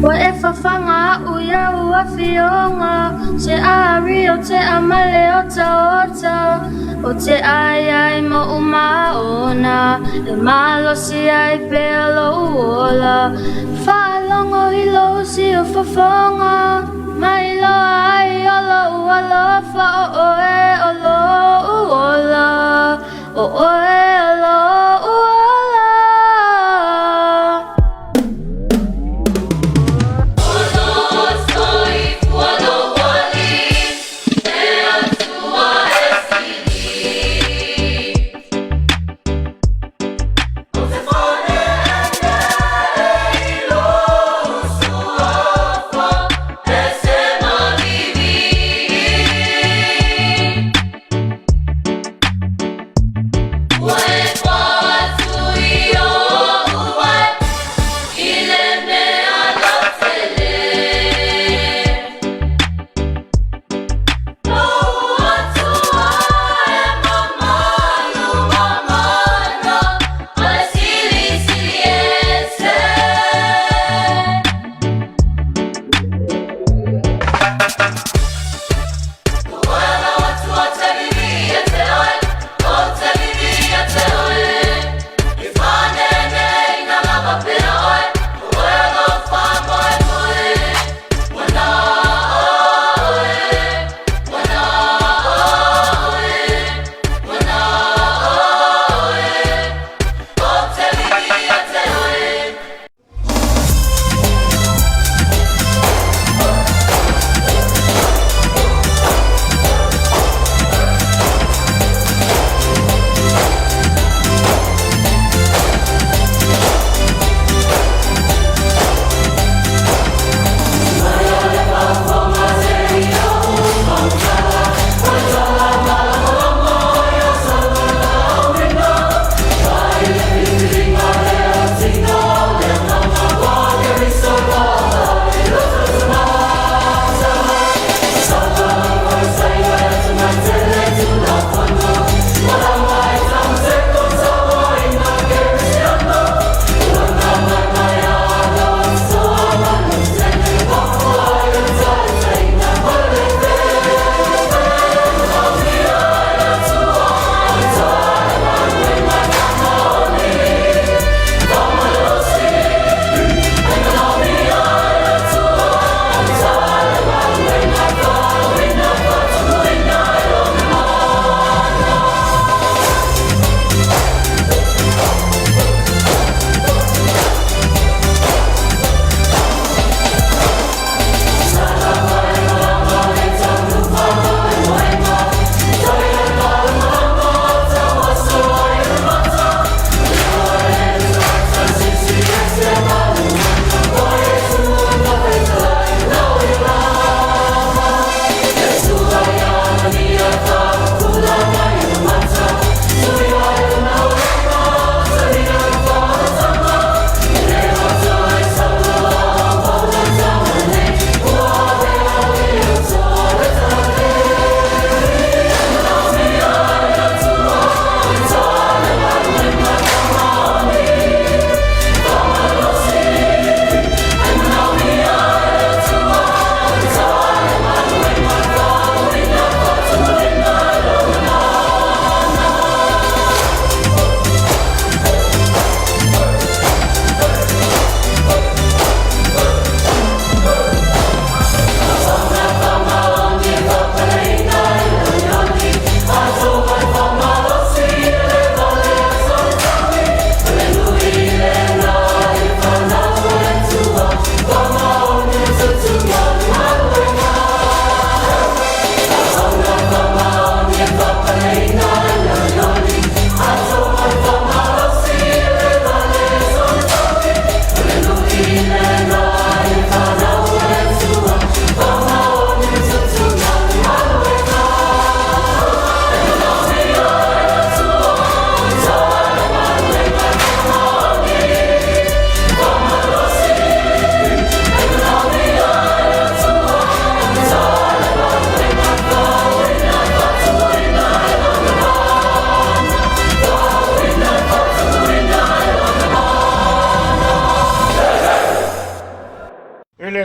[SPEAKER 9] Ua e fafaga a'u i au afioga, te ari o te amale otaota, o te ai ai mo'u maona, e malosi ai pea lou ola. Faalogo i lou siufofoga, ma iloa ai o lou alofa o oe o lou ola, o oe o lou ola.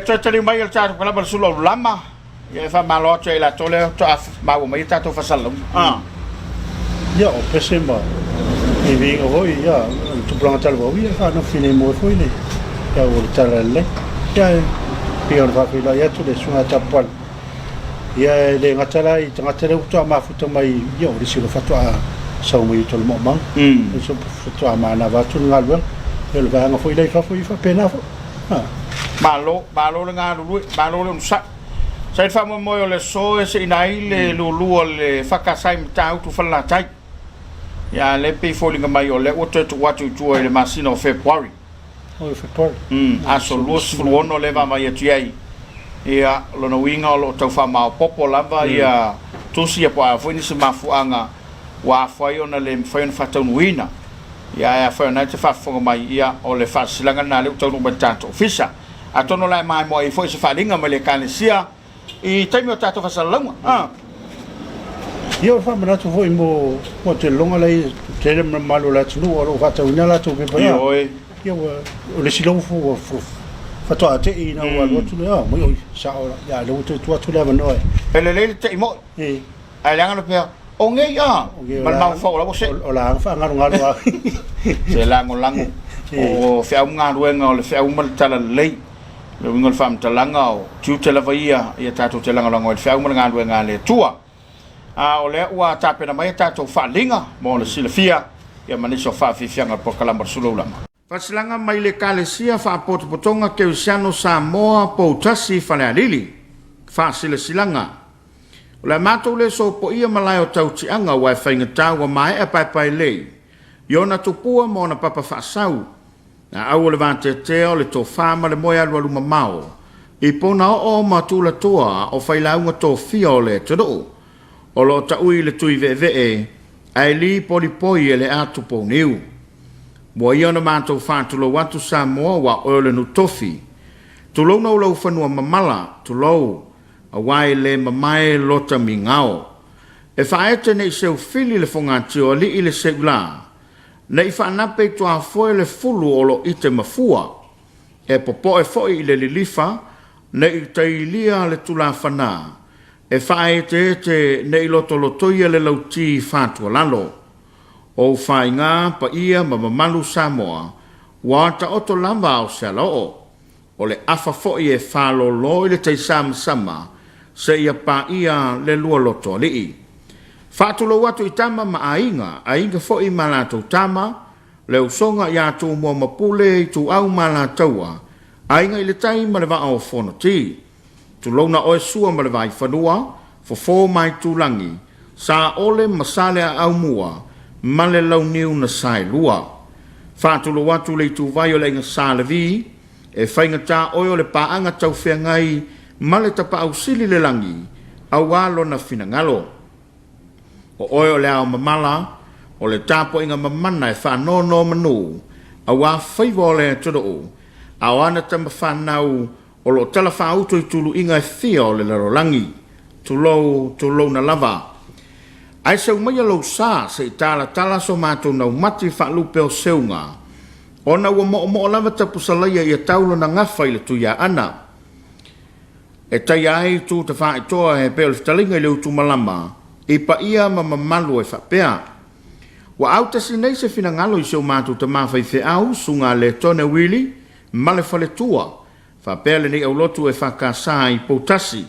[SPEAKER 1] Le toe taliu mai o le tatou kalama le sulu o lama, ia e faamalo atu ia i latou lea faatoa maua mai a tatou faasalalauga. Ah.
[SPEAKER 2] Ia, o pese ma viviiga foi, ia, o le tupulaga talavou, ia, e faanofo filemu ai foi le au o le Tala Lelei. Ia, e pei ona faafeiloai atu le Susuga ia Tapupala, ia, e le gata la i tagata lea ua faatoa mafuta mai, ia, o le isi loa faatoa sau mai uta o le moomau, le isi faatoa manava atu le galuega, ia, o le vaega foi la i fafo, ia, e faapena foi. Ah.
[SPEAKER 1] Malo, malo le galulue, malo le onosai. Sa i le faamoemoe o le aso e seina ai le lulu o le EFKS i Matautu Falelatai. Ia, a lea e pei e foliga mai o lea ua toe tuu atu i tua i le masina o February.
[SPEAKER 2] O February.
[SPEAKER 1] Aso 26 lea e vaavaai atu i ai. Ia, o lona uiga o lo o tau faamaopoopo lava ia tusi ia po o a foi nisi mafuaaga ua afua ai ona le mafai ona faataunuuina. Ia, ae afai o lena e te faafofoga mai, ia, o le faasilasilaga lena lea ua taunuu mai i le tatou ofisa. Atonu o le a e maimoa ai foi se faaaliga mai le Ekalesia i taimi o tatou faasalalauga. A.
[SPEAKER 2] Ia, o le faamanatu foi mo mo te lologa lai tele mamalu o le atunuu o lo o faatauina latou pepa ia.
[SPEAKER 1] Ioe.
[SPEAKER 2] Ia, ua, o le isi lou ua faatoa te'i ina ua alu atu le, a, mai oi, sao la, ia, lea ua toe tuu atu le avanoa e.
[SPEAKER 1] E lelei le te'i moi.
[SPEAKER 2] E.
[SPEAKER 1] Ae leaga le pea, o ngei a, ma le mafaufau o la ua see.
[SPEAKER 2] O la faagalugalu a.
[SPEAKER 1] Se lagolago, o feau ma galuega, o le feau ma le talalelei. Le uiga o le faamatalaga, o tiute lava ia, ia tatou te lagolago ai le feau ma le galuega a le Atua. A o lea ua tapena mai a tatou faaaliga mo le silafia, ia ma nisi o faafiafiaga o le polokalama o le Suluaulama. Faasilasilaga mai le Ekalesia Faapotopotoga Kerisiano Samoa Poutasi Falealili. Faasilasilaga. O le a matou le sopoia malae o tautiaga aua e faigata ua maea paepaelei i ona tupua ma ona papa faasau, na au o le vateatea o le tofa ma le moe alualu mamao i pona oo ma tulatoa o failauga tofia o le atunuu o lo o taui i le tui veevee ae lipolipoi e le atu pouniu. Mua ia ona matou faatulou atu Samoa aua oe o le nuu tofi. Tulouna o lou fanua mamala, tulou, aua e le mamae lota migao. E faaete nei seufili le fogatio alii le seula, nei faanape i tuafoe le fulu o lo ite mafua. E popoe foi i le lilifa, nei tailia le tulafana, e faaeteete nei lotolotoia le lauti fatualalo. O ou faiga, paia ma mamalu Samoa, ua taoto lava a o se alaoo. O le afa foi e faalolo i le taisamasama seia paia le lua loto alii. Faatulou atu i tama ma aiga, aiga foi ma latou tama, le usoga ia Tumua ma Pule, Ituau ma Alataua, Aiga i le Tai ma le Vaa o Fonoti. Tulouna oe Sua ma le Vaifanua, Fofo ma Aitulagi, Saole ma Saleaaumua ma le Launiu na Saelua. Faatulou atu le ituvai o le Aiga Sa Levi, e faigata oe o le paaga taufeagai ma le Tapaau Sili le Lagi, aua lona finagalo. O oe o le ao mamala, o le tapuaiga mamana e faanonomanu, aua faiva o le atunuu, a o ana tama fanau o lo o talafaauto i tuluiga e fia o le lalolagi. Tulou, tulouna lava. Ae seu maia lou sa se i talatala so matou naumati faalupe o seuga, ona ua moomoo lava tapusalaia ia tau lona gafa i le Tuiaana. E taia ai tu tafaaitoa e pei o le fetalaiga i le utumalama i paia ma mamalu e faapea, Ua autasi nei se finagalo i si o matou tama faifeau, Susuga Letone Willie, ma le faletua, faapea lenei aulotu e FKS i Poutasi.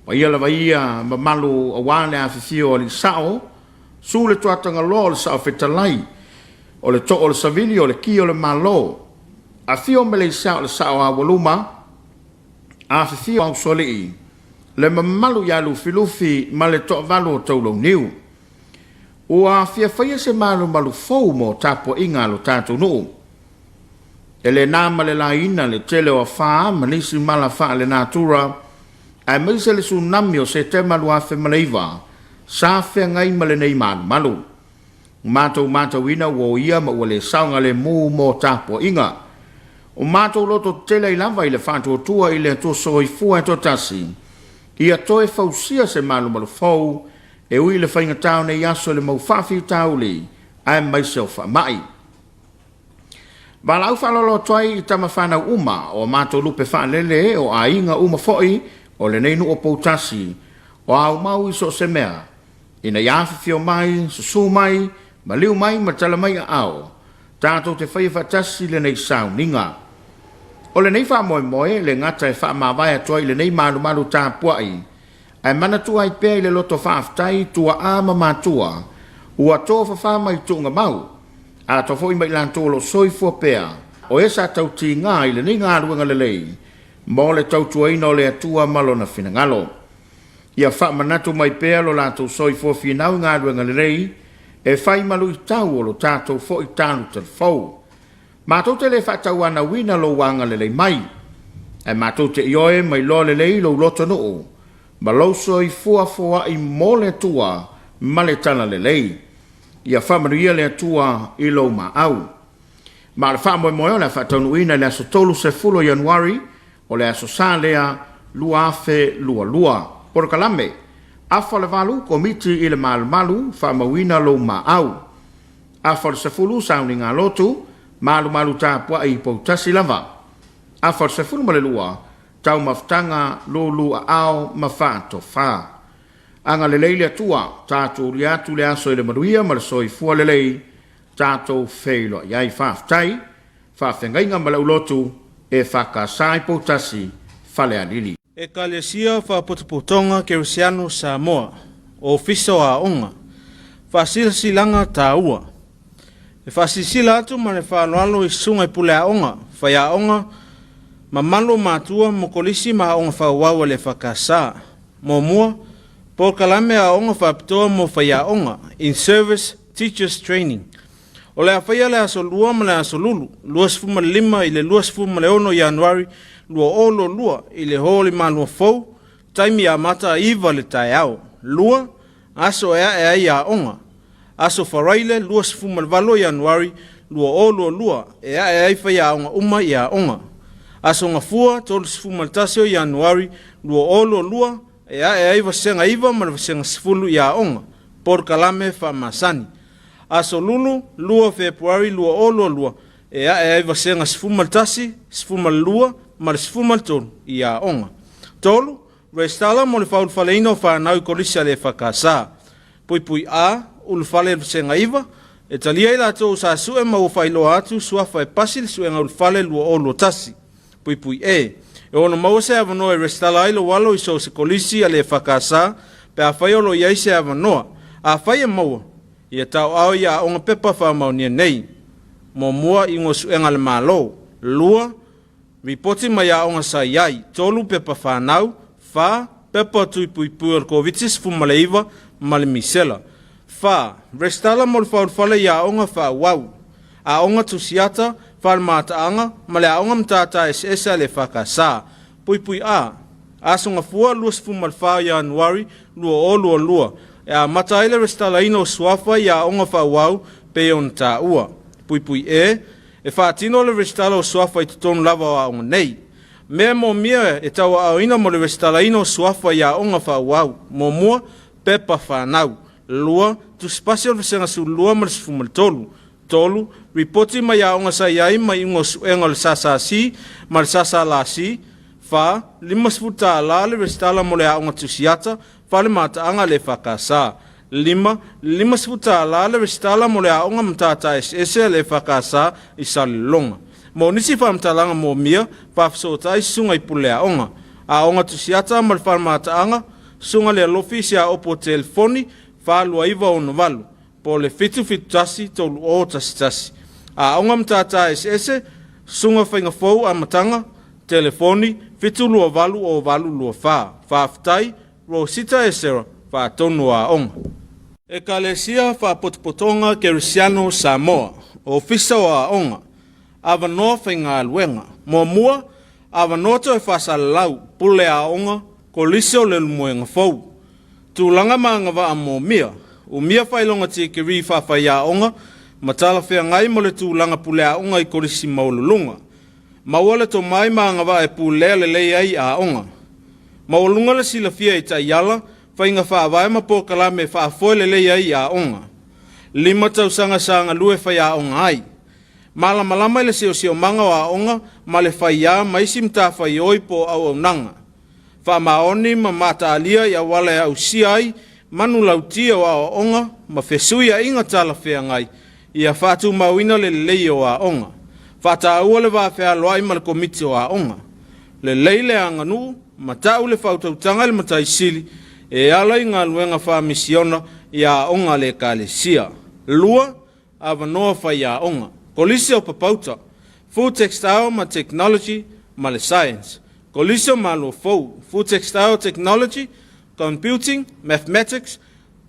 [SPEAKER 1] Paia lava ia mamalu aua le afifio o alii sao, su le tuatagaloa o le sao fetalai, o le too o le savili o le ki o le Malo, afio Meleisa o le sao aualuma, afifio Ausoalii, le mamalu ia Lufilufi ma le toavalu o Taulauniu. Ua fia faia se malumalu fou mo tapuaiga a lo tatou nuu. E le na ma le laina le tele o afā ma nisi mala faalenatura, aemaise le tsunami o Setema 2009 sa feagai ma lenei malumalu. Ua matou matauina ua oia ma ua le saogalemu mo tapuaiga. O matou loto tetele ai lava i le faatuatua i le Atua Soifua e toatasi, ia toe fausia se malumalu fou e ui i le faigata o nei aso i le mau faafitauli aemaise o faamai. Valaau faaaloalo atu ai i tama fanau uma o a matou lupe faalele o aiga uma foi o lenei nuu o Poutasi, o aumau i so o se mea, ina ia afifio mai, susu mai, maliu mai ma tala mai aao, tatou te faia faatasi lenei sauniga. O lenei faamoemoe e le gata e faamavae atu ai i lenei malumalu tapuai, ae manatua ai pea i le loto faafetai tuaa ma matua ua tofafa mai tuugamau, atoa foi ma i latou o lo o soifua pea, o e sa tautiga i lenei galuega lelei mo le tautuaina o le Atua ma Lona finagalo. Ia faamanatu mai pea lo latou soifua finau i galuega lelei e fai ma luitau o lo tatou foi talu talafou. Matou te le faatauanauina lou agalelei mai, ae matou te ioe ma iloa lelei lou lotonuu ma lou soifua foai mo le Atua ma le talalelei. Ia faamanuia le Atua i lou maau. Ma o le faamoemoe o le a faataunuuina i le aso 30 o Ianuari o le Aso Sa lea 2022. Polokalame, Afa o le 8, Komiti i le Malumalu, Faamauina lou maau. Afa o le 10, Sauniga Lotu, Malumalu tapuai i Poutasi lava. Afa o le 12, Taumafataga, Lulu aao ma faatofa. Agalelei le Atua, tatou ulia atu le aso i le manuia ma le soifua lelei, tatou feiloai ai. Faafetai. Faafeagaiga ma le Aulotu, EFKS i Poutasi, Falealili.
[SPEAKER 7] Ekalesia Faapotopotoga Kerisiano Samoa, Ofisa o Aoga, Faasilasilaga Taua. E faasilasila atu ma le faaaloalo i susuga i pule aoga, faiaoga, mamalu o matua mo kolisi ma aoga faaauau a le EFKS. Muamua, polokalame aoga faapitoa mo faiaoga, In-Service Teachers Training. O le a faia le aso Lua ma le aso Lulu, 25 i le 26 Ianuari 2022 i le Hall i Malua Fou, taimi amata 9 le taeao. 2, Aso e ae ai aoga. Aso Faraile 28 Ianuari 2022 e ae ai faiaoga uma i aoga. Aso Gafua 31 Ianuari 2022 e ae ai vasega 9 ma le vasega 10 i aoga. Polokalame faamasani. Aso Lulu, 2 Fepuari 2022, e ae ai vasega 11, 12 ma le 13 i aoga. 3, Resitala mo le faaulufaleina o fanau i Kolisi a le EFKS. Puipui A, Ulufale i le vasega 9, e talia i latou sa sue ma ua faailoa atu suafa e pasi le suega ulufale 2021. Puipui E, E ono maua se avanoa e resitala ai lou alo i so o se kolisi a le EFKS pe afai o lo o i ai se avanoa. Afai e maua, ia taoao i aoga pepa faamaonia nei. Muamua, iuga o suega a le Malo. Lua, ripoti mai aoga sa i ai. Tolu, pepa fanau. Fa, pepa tui puipui o le Koviti-19 ma le misela. Fa, resitala mo le faaulufale i aoga faaauau. Aoga Tusiata, Fale Mataaga ma le Aoga Matata Eseese a le EFKS. Puipui A, Aso Gafua 24 Ianuari 2022 e amata ai le resitalaina o suafa i aoga faaauau pei ona taua. Puipui E, E faatino le resitala o suafa i totonu lava o aoga nei. Mea moomia e tauaaoina mo le resitalaina o suafa i aoga faaauau, Muamua, pepa fanau. 2, Tusipasi o le Vasega 12 ma le 13. 3, Ripoti mai aoga sa i ai ma iuga o suega o le SSC ma le SSLC. 4, $50 le resitala mo le aoga tusiata, fale mataaga a le EFKS. 5, $50 le resitala mo le aoga matata eseese a le EFKS i Salelologa. Mo nisi faamatalaga moomia, faafesootai susuga i pule aoga, aoga tusiata ma le fale mataaga, Susuga le Alofi i se aopo telefoni 42968 po o le 771 3011. Aoga Matata Eseese, Susuga Faiga Fou Amataga, telefoni 728 0824. Faafetai, Rosita Esera, Faatonu o Aoga. Ekalesia Faapotopotoga Kerisiano Samoa, Ofisa o Aoga, Avanoa Faigaluega. Muamua, Avanoa toe faasalalau, Pule Aoga, Kolisi o Leulumoega Fou. Tulaga ma agavaa mōmia, Umia faailoga tikeri faafaiaoga ma talafeagai mo le tulaga puleaoga i kolisi maualuluga. Maua le tomai ma agavaa e pulea lelei ai aoga. Maualuga le silafia i taiala, faiga faavae ma polokalame e faafoe lelei ai aoga. 5 tausaga sa galue faiaoga ai. Malamalama i le siosiomaga o aoga ma le faiā ma isi matafaioi po o auaunaga. Faamaoni ma mataalia i auala e ausia ai manulauti o aoaoga ma fesuiaiga talafeagai ia faatumauina le lelei o aoga. Faataua le vafealoai ma le Komiti o Aoga. Lelei le aganuu ma ta'u le faautautaga i le Matai Sili e ala i galuega faamisiona i aoga a le Ekalesia. 2. Avanoa faiaoga. Kolisi o Papauta, Food Textile ma Technology ma le Science. Kolisi o Maluafou, Food Textile Technology, Computing, Mathematics,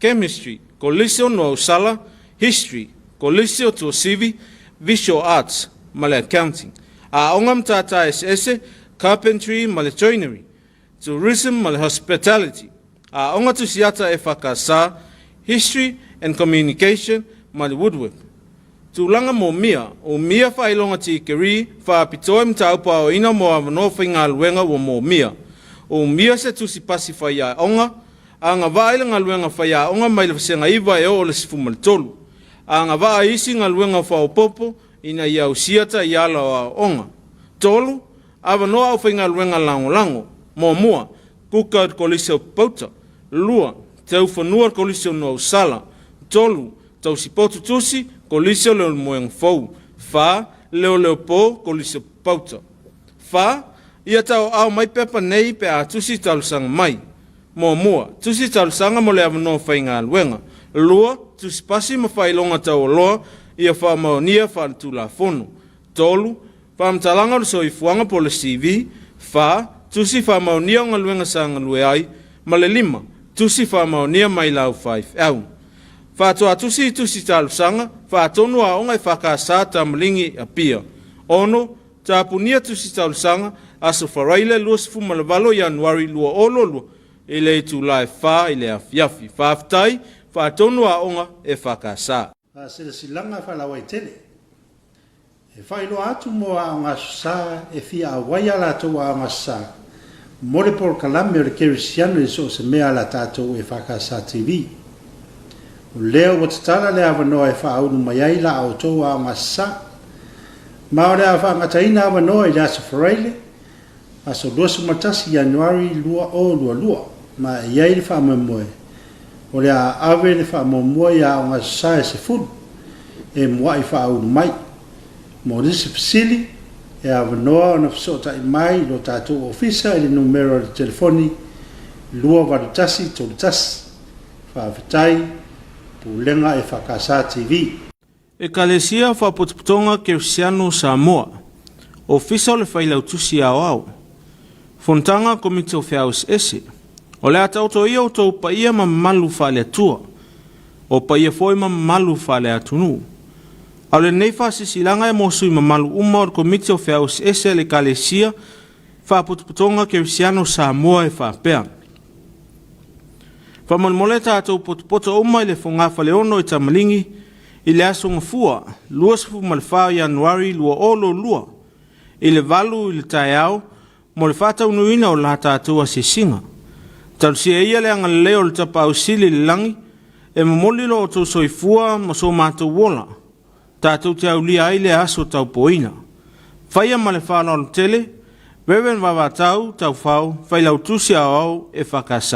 [SPEAKER 7] Chemistry, Kolisi o Nuausala, History, Kolisi o Tuasivi, Visual Arts ma le Accounting. Aoga Matata Eseese, Carpentry ma le Joinery, Tourism ma le Hospitality. Aoga Tusiata EFKS, History and Communication ma le Woodwork. Tulaga Mōmia, Umia faailoga tikeri faapitoa i mataupu aoaoina mo avanoa faigaluega ua mōmia. Umia se tusi pasi faiaoga, agavaa i le galuega faiaoga mai le vasega 9 e oo i le 13. Agavaa i isi galuega faaopoopo ina ia ausia taiala o aoaoga. 3, Avanoa aufaigaluega lagolago. Muamua, Kuka o le Kolisi o Papauta. 2, Teufanua o le Kolisi o Nuausala. 3, Tausipotu Tusi, Kolisi o Leulumoega Fou. 4, Leoleopo, Kolisi o Papauta. 4, Ia tauaao mai pepa nei pe a tusi talosaga mai. Muamua, tusi talosaga mo le avanoa faigaluega. 2, tusi pasi ma faailoga taualoa ia faamaonia faaletulafono. 3, Faamatalaga o le soifuaga po o le CV. 4, Tusi faamaonia o galuega sa galue ai, ma le 5, Tusi faamaonia mai lau faifeau. Faatoa tusi i tusi talosaga, faatonu aoga EFKS Tamaligi Apia. 6, Tapunia tusi talosaga, Aso Faraile 28 Ianuari 2022 i le itula e 4 i le afiafi. Faafetai, faatonu aoga EFKS.
[SPEAKER 2] Faasilasilaga faalauaitele. E faailoa atu mo Aoga Aso Sa e fia auai a latou Aoga Aso Sa mo le polokalame o le Kerisiano i so o se mea a la tatou EFKS TV. O lea ua tatala le avanoa e faaulu mai ai la outou Aoga Aso Sa. Ma o le a faagataina avanoa i le Aso Faraile, aso 21 Ianuari 2022, ma e i ai le faamoemoe o le a ave le faamuamua i Aoga Aso Sa e 10 e mua'i faaulu mai. Mo nisi fesili, e avanoa ona fesoota'i mai i lo tatou ofisa i le numera o le telefoni 281 31. Faafetai, Pulega EFKS TV.
[SPEAKER 7] Ekalesia Faapotopotoga Kerisiano o Samoa, Ofisa o le Failautusi Aoao, Fonotaga a Komiti o Feau Eseese. O le a taoto ia outou paia ma mamalu faale-Atua, o paia foi ma mamalu faale-atunuu. A o lenei faasilasilaga e mo sui mamalu uma o le Komiti o Feau Eseese a le Ekalesia Faapotopotoga Kerisiano o Samoa e faapea, Faamolemole tatou potopoto uma i le fogafaleono i Tamaligi i le aso Gafua 24 Ianuari 2022 i le 8 i le taeao mo le faataunuuina o la tatou asiasiga. Talosia ia le agalelei o le Tapaau Sili i le lagi e momoli lo outou soifua ma so matou ola tatou te aulia ai le aso taupoina. Faia ma le faaaloalo tele, Rev. Vavatau Taufao, Failautusi Aoao EFKS.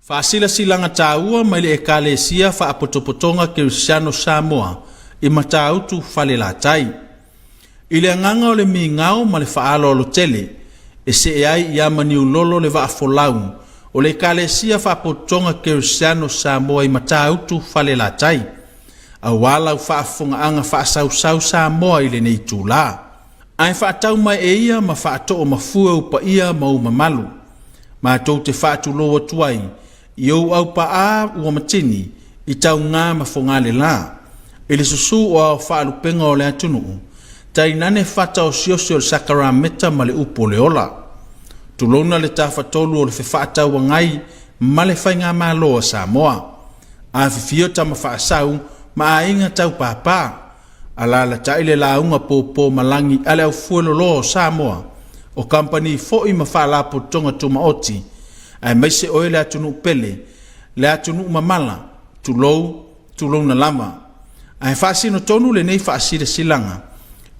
[SPEAKER 10] Faasilasilaga taua mai le Ekalesia Faapotopotoga Kerisiano Samoa i Matautu Falelatai. I le agaga o le migao ma le faaaloalo tele, e see ai ia Maniulolo le vaafolau o le Ekalesia Faapotopotoga Kerisiano Samoa i Matautu Falelatai, aua lau faafofogaaga faasausau Samoa i lenei itula. Ae faatau mai e ia ma faatoo mafue ou paia ma ou mamalu. Matou te faatulou atu ai i ou aupaā ua matini i taugā ma fogalelā, i le susū o ao faalupega o le atunuu, tainane fata osiosi o le sakarameta ma le upu o le ola. Tulouna le tafatolu o le fefaatauagai ma le faigamalo a Samoa. Afifio tama faasau ma aiga tau pāpā. Alaalatai le lauga pōpō malagi a le aufueloloa o Samoa, o kamupani foi ma faalapotopotoga tumaoti, aemaise oe le atunuu pele, le atunuu mamala, tulou, tulouna lava. Ae faasino tonu lenei faasilasilaga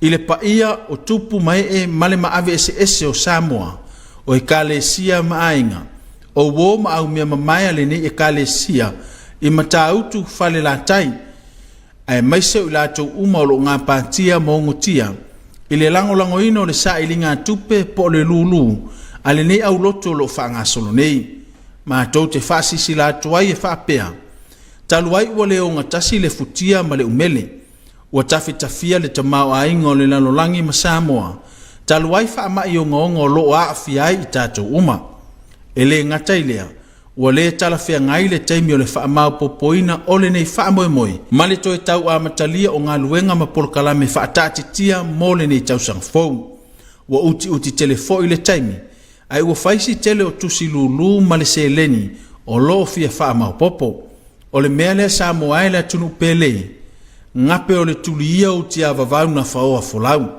[SPEAKER 10] I le paia o tupu ma ee ma le maave eseese o Samoa, o Ekalesia ma aiga, o uō ma aumea mamae a lenei Ekalesia i Matautu Falelatai, aemaise o i latou uma o lo o gapatia ma ogotia i le lagolagoina o le sailiga tupe po o le lūlū a lenei aulotu o lo o faagasolo nei. Matou te faasilasila atu ai e faapea, talu ai ua le ogatasi le futia ma le umele, ua tafetafia le tamaoaiga o le lalolagi ma Samoa, talu ai faamai ogaoga o lo o aafia ai i tatou uma. E le gata i lea, ua le talafeagai le taimi o le faamaopoopoina o lenei faamoemoe ma le toe tau amatalia o galuega ma polokalame faataatitia mo lenei tausaga fou. Ua utiuti tele foi le taimi, ae ua fai si tele o tusi lūlū ma le seleni o lo o fia faamaopoopo. O le mea lea Samoa e le atunuu pele, gape o le tuliia o utiavavau na faoa folau.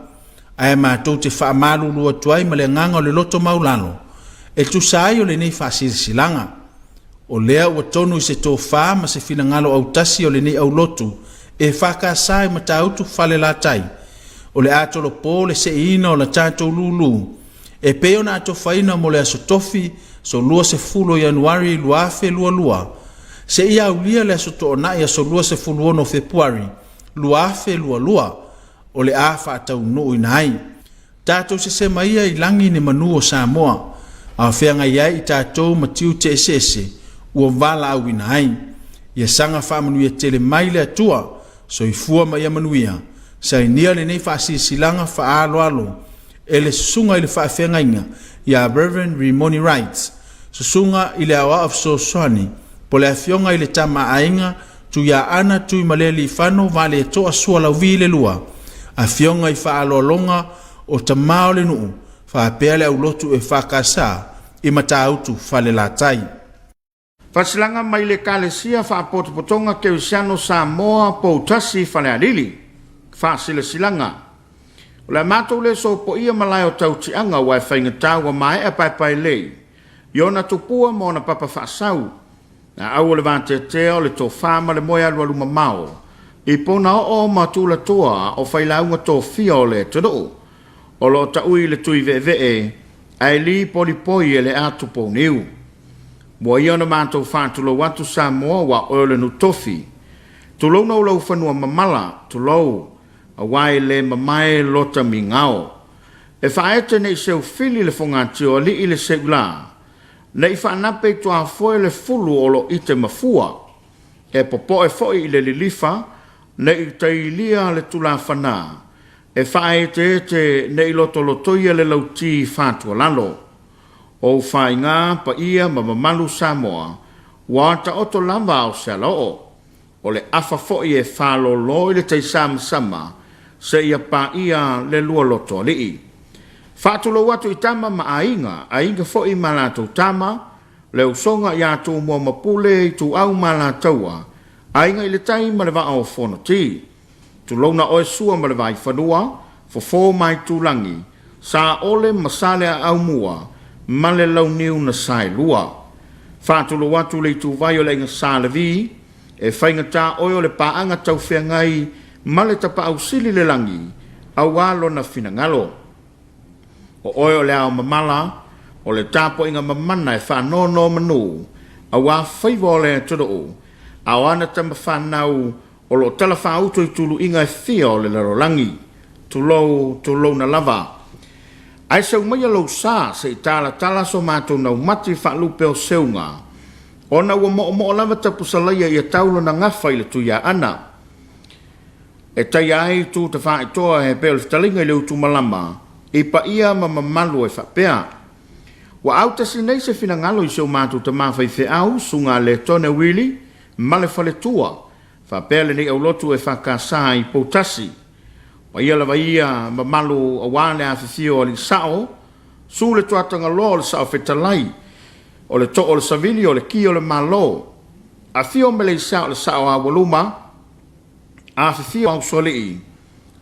[SPEAKER 10] Ae matou te faamalulu atu ai ma le agaga o le loto maulalo, e tusa ai o lenei faasilasilaga. O lea ua tonu i se tofa ma se finagalo autasi o lenei aulotu e EFKS i Matautu Falelatai, o le a tolopo le seiina o la tatou lūlū e pei ona atofaina mo le aso Tofi aso 20 o Ianuari 2022, seia aulia le aso Toonai aso 26 o Fepuari 2022, o le a faataunuuina ai. Tatou sesema ia i lagi ni manu o Samoa, a o feagai ai i tatou ma tiute eseese ua valaauina ai. Ia saga faamanuia tele mai le Atua, soifua ma ia manuia. Sainia lenei faasilasilaga faaaloalo e le susuga i le faafeagaiga ia Reverend Rimoni Wright, susuga i le Aoao Fesoasoani po le Afioga i le Tama a Aiga Tuiaana Tuimalealiifano Vaaletoa Sualauvi le Lua, Afioga i faaaloaloga o Tama o le Nuu faapea le aulotu EFKS i Matautu Falelatai.
[SPEAKER 1] Faasilasilaga mai le Ekalesia Faapotopotoga Kerisiano Samoa Poutasi Falealili. Faasilasilaga. O le a matou le sopoia malae o tautiaga aua e faigata ua maea paepaelei i ona tupua ma ona papa faasau. Aau o le vateatea o le tofa ma le moe alualu mamao i pona oo ma tulatoa o failauga tofia o le atunuu o lo o taui i le tui veevee ae lipolipoi e le atu pouniu. Mua ia ona matou faatulou atu Samoa aua oe o le nuu tofi. Tulouna o lou fanua mamala, tulou, aua e le mamae lota migao. E faaete nei seufili le fogatio alii le seulā, nei faanape i tuafoe le fulu o lo ite mafua. E popoe foi i le lilifa, nei tailia le tulafanā, e faaeteete nei lotolotoia le lauti fatualalo. O ou faiga, paia ma mamalu Samoa, ua taoto lava a o se alaoo. O le afa foi e fālōlō i le taisamasama seia paia le lua loto alii. Faatulou atu i tama ma aiga, aiga foi ma latou tama, le usoga ia Tumua ma Pule, Ituau ma Alataua, Aiga i le Tai ma le Vaa o Fonoti. Tulouna oe Sua ma le Vaifanua, Fofo ma Aitulagi, Saole ma Saleaaumua ma le Launiu na Saelua. Faatulou atu le ituvai o le Aiga Sa Levi, e faigata oe o le paaga taufeagai ma le Tapaau Sili le Lagi, aua lona finagalo. O oe o le ao mamala, o le tapuaiga mamana e faanonomanu, aua faiva o le atunuu, a o ana tama fanau o lo o talafaauto i tuluiga e fia o le lalolagi. Tulou, tulouna lava. Ae seu maia lou sa se i talatala so matou naumati faalupe o seuga, ona ua moomoo lava tapusalaia ia tau lona gafa i le Tuiaana. E taia ai tu tafaaitoa e pei o le fetalaiga i le utumalama i paia ma mamalu e faapea, Ua autasi nei se finagalo i si o matou tama faifeau, Susuga Letone Willie, ma le faletua, faapea lenei aulotu e EFKS i Poutasi. Paia lava ia mamalu aua le afifio o alii sao, Su le Tuatagaloa o le Sao Fetalai, o le Too o le Savili o le Ki o le Malo, Afio Meleisa o le Sao Aualuma, Afifio Ausoalii,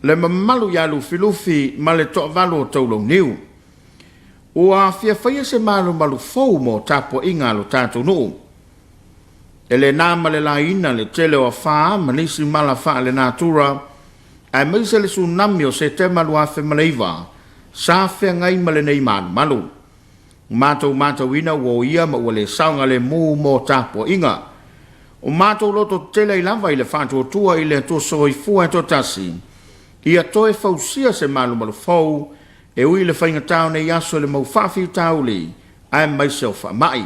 [SPEAKER 1] le mamalu ia Lufilufi ma le toavalu o Taulauniu. Ua fia faia se malumalu fou mo tapuaiga a lo tatou nuu. E le na ma le laina le tele o afā ma nisi mala faalenatura aemaise le tsunami o Setema 2009 sa feagai ma lenei malumalu. Ua matou matauina ua oia ma ua le saogalemu mo tapuaiga. O matou loto tetele ai lava i le faatuatua i le Atua Soifua e toatasi, ia toe fausia se malumalu fou e ui i le faigata o nei aso i le mau faafitauli aemaise o faamai.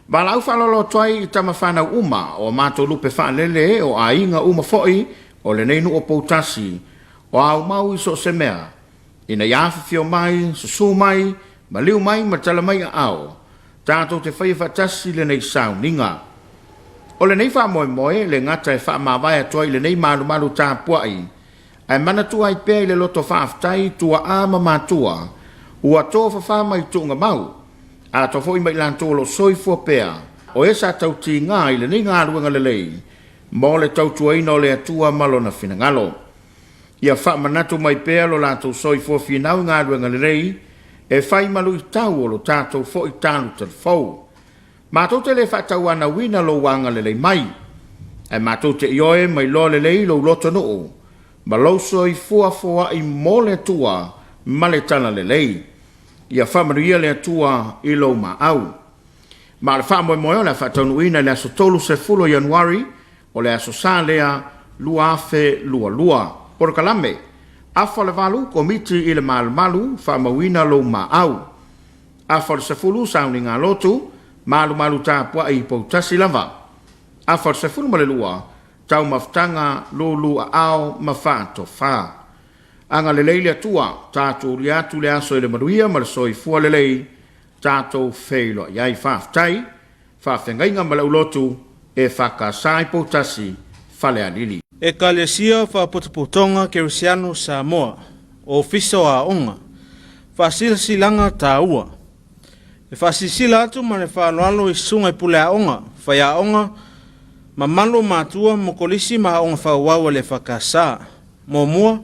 [SPEAKER 1] Valaau faaaloalo atu ai i tama fanau uma o a matou lupe faalele o aiga uma foi o lenei nuu o Poutasi, o aumau i so o se mea, ina ia afifio mai, susu mai, maliu mai ma tala mai aao, tatou te faia faatasi lenei sauniga. O lenei faamoemoe le gata e faamavae atu ai i lenei malumalu tapuai, ae manatua ai pea i le loto faafetai tuaa ma matua ua tofafa mai tuugamau, atoa foi ma i latou o lo o soifua pea, o e sa tautiga i lenei galuega lelei mo le tautuaina o le Atua ma Lona finagalo. Ia faamanatu mai pea lo latou soifua finau i galuega lelei e fai ma luitau o lo tatou foi talu talifou. Matou te le faatauanauina lou agalelei mai, ae matou te ioe ma iloa lelei lou lotonuu ma lou soifua foai mo le Atua ma le talalelei. Ia faamanuia le Atua i lou maau. Ma o le faamoemoe o le a faataunuuina i le aso 30 o Ianuari o le Aso Sa lea 2022. Polokalame, Afa o le 8, Komiti i le Malumalu, Faamauina lou maau. Afa o le 10, Sauniga Lotu, Malumalu tapuai i Poutasi lava. Afa o le 12, Taumafataga, Lulu aao ma faatofa. Agalelei le Atua, tatou ulia atu le aso i le manuia ma le soifua lelei, tatou feiloai ai. Faafetai. Faafeagaiga ma le Aulotu EFKS i Poutasi, Falealili.
[SPEAKER 7] Ekalesia Faapotopotoga Kerisiano Samoa, Ofisa o Aoga, Faasilasilaga Taua. E faasilasila atu ma le faaaloalo i susuga i pule aoga, faiaoga, mamalu o matua mo kolisi ma aoga faaauau a le EFKS. Muamua,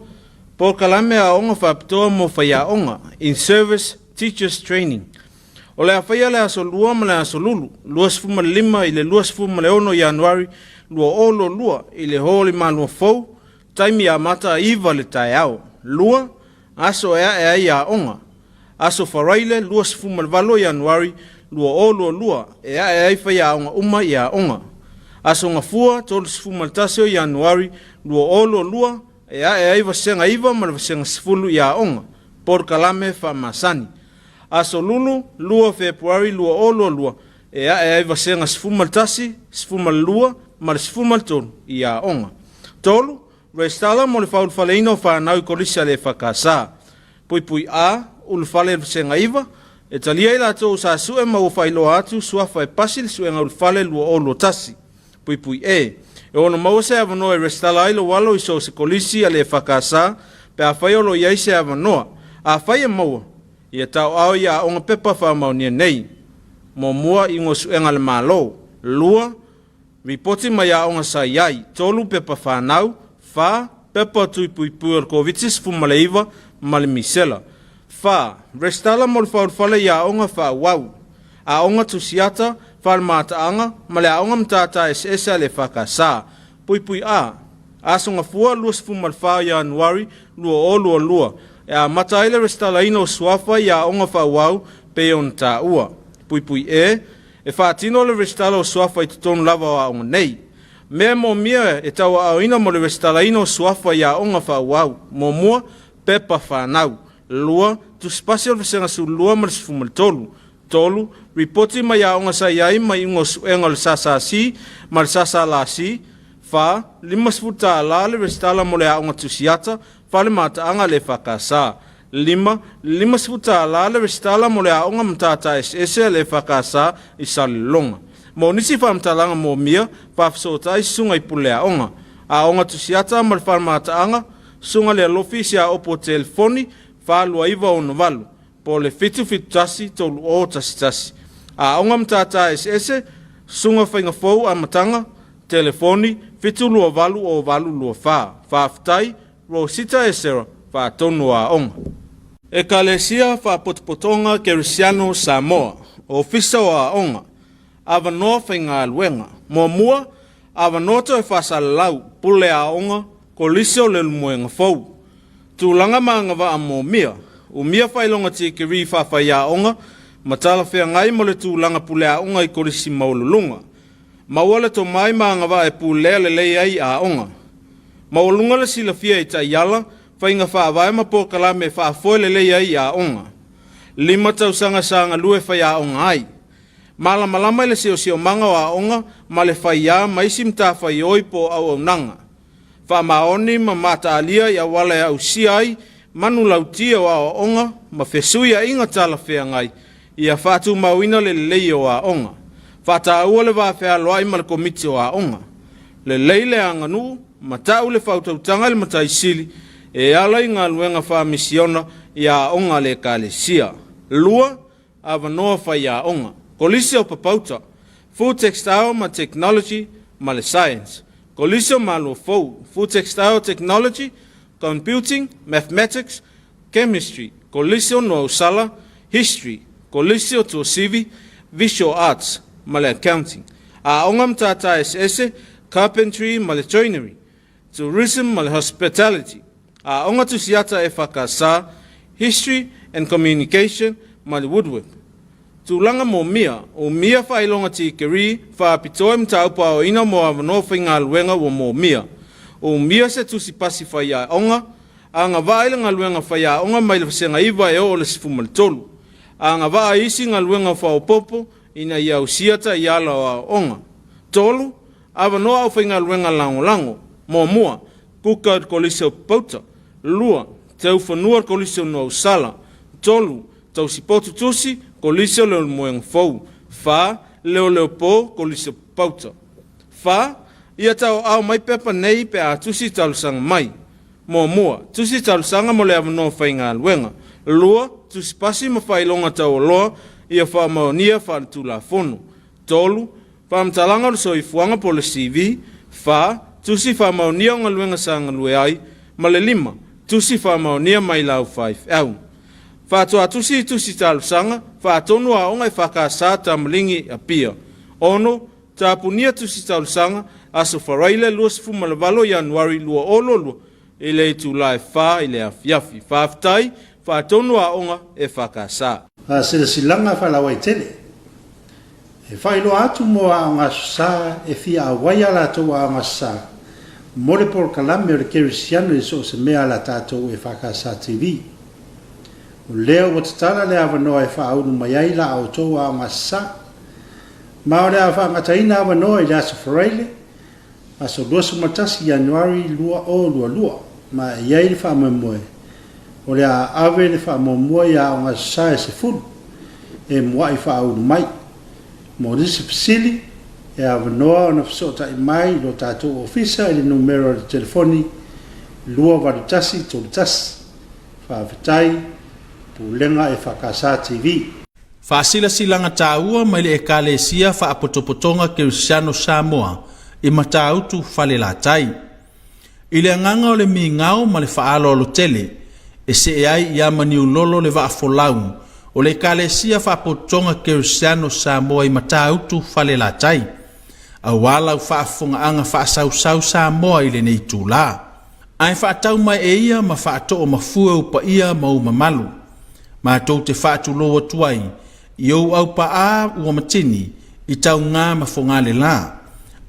[SPEAKER 7] polokalame aoga faapitoa mo faiaoga, In-Service Teachers Training. O le a faia le aso Lua ma le aso Lulu, 25 i le 26 Ianuari 2022 i le Hall i Malua Fou, taimi amata 9 le taeao. 2, Aso e ae ai aoga. Aso Faraile 28 Ianuari 2022 e ae ai faiaoga uma i aoga. Aso Gafua 31 o Ianuari 2022 e ae ai vasega 9 ma le vasega 10 i aoga. Polokalame faamasani. Aso Lulu, 2 Fepuari 2022, e ae ai vasega 11, 12 ma le 13 i aoga. 3. Resitala mo le faaulufaleina o fanau i Kolisi a le EFKS. Puipui A, Ulufale i le vasega 9, e talia i latou sa sue ma ua faailoa atu suafa e pasi le suega ulufale 2021. Puipui E, E ono maua se avanoa e resitala ai lou alo i so o se kolisi a le EFKS pe afai o lo o i ai se avanoa. Afai e maua, ia taoao i aoga pepa faamaonia nei. Muamua, iuga o suega a le Malo. Lua, ripoti mai aoga sa i ai. Tolu, pepa fanau. Fa, pepa tui puipui o le Koviti-19 ma le misela. Fa, resitala mo le faaulufale i aoga faaauau. Aoga Tusiata, Fale Mataaga ma le Aoga Matata Eseese a le EFKS. Puipui A, Aso Gafua 24 Ianuari 2022 e amata ai le resitalaina o suafa i aoga faaauau pei ona taua. Puipui E, E faatino le resitala o suafa i totonu lava o aoga nei. Mea e moomia e tauaaoina mo le resitalaina o suafa i aoga faaauau, Muamua, pepa fanau. 2, Tusipasi o le Vasega 12 ma le 13. 3, Ripoti mai aoga sa i ai ma iuga o suega o le SSC ma le SSLC. 4, $50 le resitala mo le aoga tusiata, fale mataaga a le EFKS. 5, $50 le resitala mo le aoga matata eseese a le EFKS i Salelologa. Mo nisi faamatalaga moomia, faafesootai susuga i pule aoga, aoga tusiata ma le fale mataaga, Susuga le Alofi Siaopo Telefoni 42968 po o le 771 3011. Aoga Matata Eseese, Susuga Faiga Fou Amataga, Telefoni 728 0824. Faafetai, Rosita Esera, Faatonu o Aoga. Ekalesia Faapotopotoga Kerisiano Samoa, Ofisa o Aoga, Avanoa Faigaluega. Muamua, Avanoa toe faasalalau, Pule Aoga,
[SPEAKER 11] Kolisi o Leulumoega Fou. Tulaga ma agavaa mōmia, Umia faailoga tikeri faafaiaoga ma talafeagai mo le tulaga puleaoga i kolisi maualuluga. Maua le tomai ma agavaa e pulea lelei ai aoga. Maualuga le silafia i taiala, faiga faavae ma polokalame e faafoe lelei ai aoga. 5 tausaga sa galue faiaoga ai. Malamalama i le siosiomaga o aoga ma le faiā ma isi matafaioi po o auaunaga. Faamaoni ma mataalia i auala e ausia ai manulauti o aoaoga ma fesuiaiga talafeagai ia faatumauina le lelei o aoga. Faataua le vafealoai ma le Komiti o Aoga. Lelei le aganuu ma ta'u le faautautaga i le Matai Sili e ala i galuega faamisiona i aoga a le Ekalesia. 2. Avanoa faiaoga. Kolisi o Papauta, Food Textile ma Technology ma le Science. Kolisi o Maluafou, Food Textile Technology, Computing, Mathematics, Chemistry, Kolisi o Nuausala, History, Kolisi o Tuasivi, Visual Arts ma le Accounting. Aoga Matata Eseese, Carpentry ma le Joinery, Tourism ma le Hospitality. Aoga Tusiata EFKS, History and Communication ma le Woodwork. Tulaga mōmia, Umia faailoga tikeri, faapitoa i mataupu aoaoina mo avanoa faigaluega ua mōmia. Umia se tusi pasi faiaoga, agavaa i le galuega faiaoga mai le vasega 9 e oo i le 13. Agavaa i isi galuega faaopoopo ina ia ausia taiala o aoaoga. 3. Avanoa aufaigaluega lagolago. Muamua, Kuka o le Kolisi o Papauta. 2, Teufanua o le Kolisi o Nuausala. 3, Tausipotu Tusi, Kolisi o Leulumoega Fou. 4, Leoleopo, Kolisi o Papauta. 4, Ia tauaao mai pepa nei pe a tusi talosaga mai. Muamua, tusi talosaga mo le avanoa faigaluega. 2, tusi pasi ma faailoga taualoa ia faamaonia faaletulafono. 3, Faamatalaga o le soifuaga po o le CV. 4, Tusi faamaonia o galuega sa galue ai, ma le 5, Tusi faamaonia mai lau faifeau. Faatoa tusi i tusi talosaga, faatonu aoga EFKS Tamaligi Apia. 6, Tapunia tusi talosaga, Aso Faraile 28 Ianuari 2022 i le itula e 4 i le afiafi. Faafetai, faatonu aoga EFKS.
[SPEAKER 2] Silasilaga faalauaitele. E faailoa atu mo Aoga Aso Sa e fia auai a latou Aoga Aso Sa mo le polokalame o le Kerisiano i so o se mea a la tatou EFKS TV. O lea ua tatala le avanoa e faaulu mai ai la outou Aoga Aso Sa. Ma o le a faagataina avanoa i le Aso Faraile, aso 21 Ianuari 2022, ma e i ai le faamoemoe o le a ave le faamuamua i Aoga Aso Sa e 10 e mua'i faaulu mai. Mo nisi fesili, e avanoa ona fesoota'i mai i lo tatou ofisa i le numera o le telefoni 281 31. Faafetai, Pulega EFKS TV.
[SPEAKER 10] Faasilasilaga taua mai le Ekalesia Faapotopotoga Kerisiano Samoa i Matautu Falelatai. I le agaga o le migao ma le faaaloalo tele, e see ai ia Maniulolo le vaa folau o le Ekalesia Faapotopotoga Kerisiano Samoa i Matautu Falelatai, auā lau faafofogaaga faasausau Samoa i lenei itulā. Ae faatau mai e ia ma faatoo mafue ou paia ma ou mamalu. Matou te faatulou atu ai i ou aupaā ua matini i taugā ma fogalelā,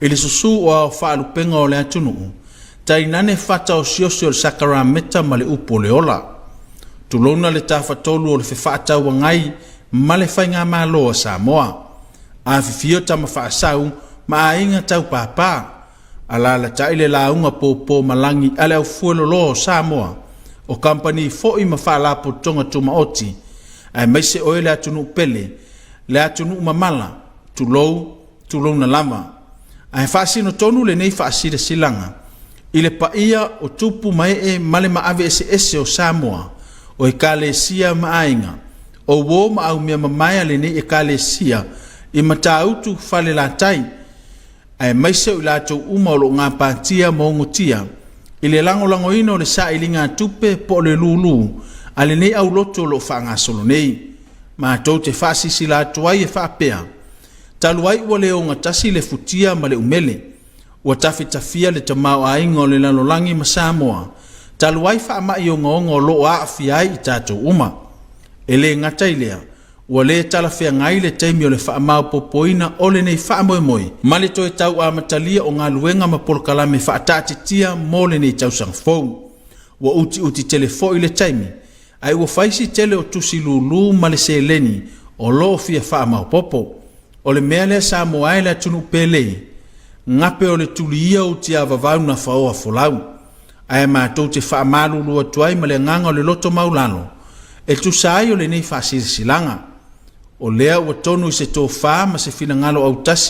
[SPEAKER 10] i le susū o ao faalupega o le atunuu, tainane fata osiosi o le sakarameta ma le upu o le ola. Tulouna le tafatolu o le fefaatauagai ma le faigamalo a Samoa. Afifio tama faasau ma aiga taupāpā, Alaalatai le lauga pōpō malagi a le aufueloloa o Samoa, o kamupani foi ma faalapotopotoga tumaoti, aemaise oe le atunuu pele, le atunuu mamala, tulou, tulouna lava. Ae faasino tonu lenei faasilasilaga i le paia o tupu ma ee ma le maave eseese o Samoa, o Ekalesia ma aiga, o uo ma aumea mamae a lenei Ekalesia i Matautu Falelatai, aemaise o i latou uma o lo o gapatia ma ogotia i le lagolagoina o le sailiga tupe po o le lūlū a lenei aulotu o lo o faagasolo nei. Matou te faasilasila atu ai e faapea, talu ai ua le ogatasi le futia ma le umele, Ua tafitafia le tamaoaiga o le lalolagi ma Samoa talu ai faamai ogaoga o loo aafia ai i tatou uma. E le gata i lea, ua le talafeagai le taimi o le faamaopoopoina o lenei faamoemoe ma le toe tau amatalia o galuega ma polokalame faataatitia mo lenei tausaga fou. Ua utiuti tele foi le taimi, ae ua fai si tele o tusi lulu ma le seleni o loo fia faamaopoopo. O le mea lea Samoa e le atunuu pele, gape o le tulia o utiavavau na faoa folau. Ae matou te faamalulu atu ai ma le agaga o le loto maulalo, e tusa ai o lenei faasilasilaga. O lea ua tonu i se tofa ma se finagalo autasi.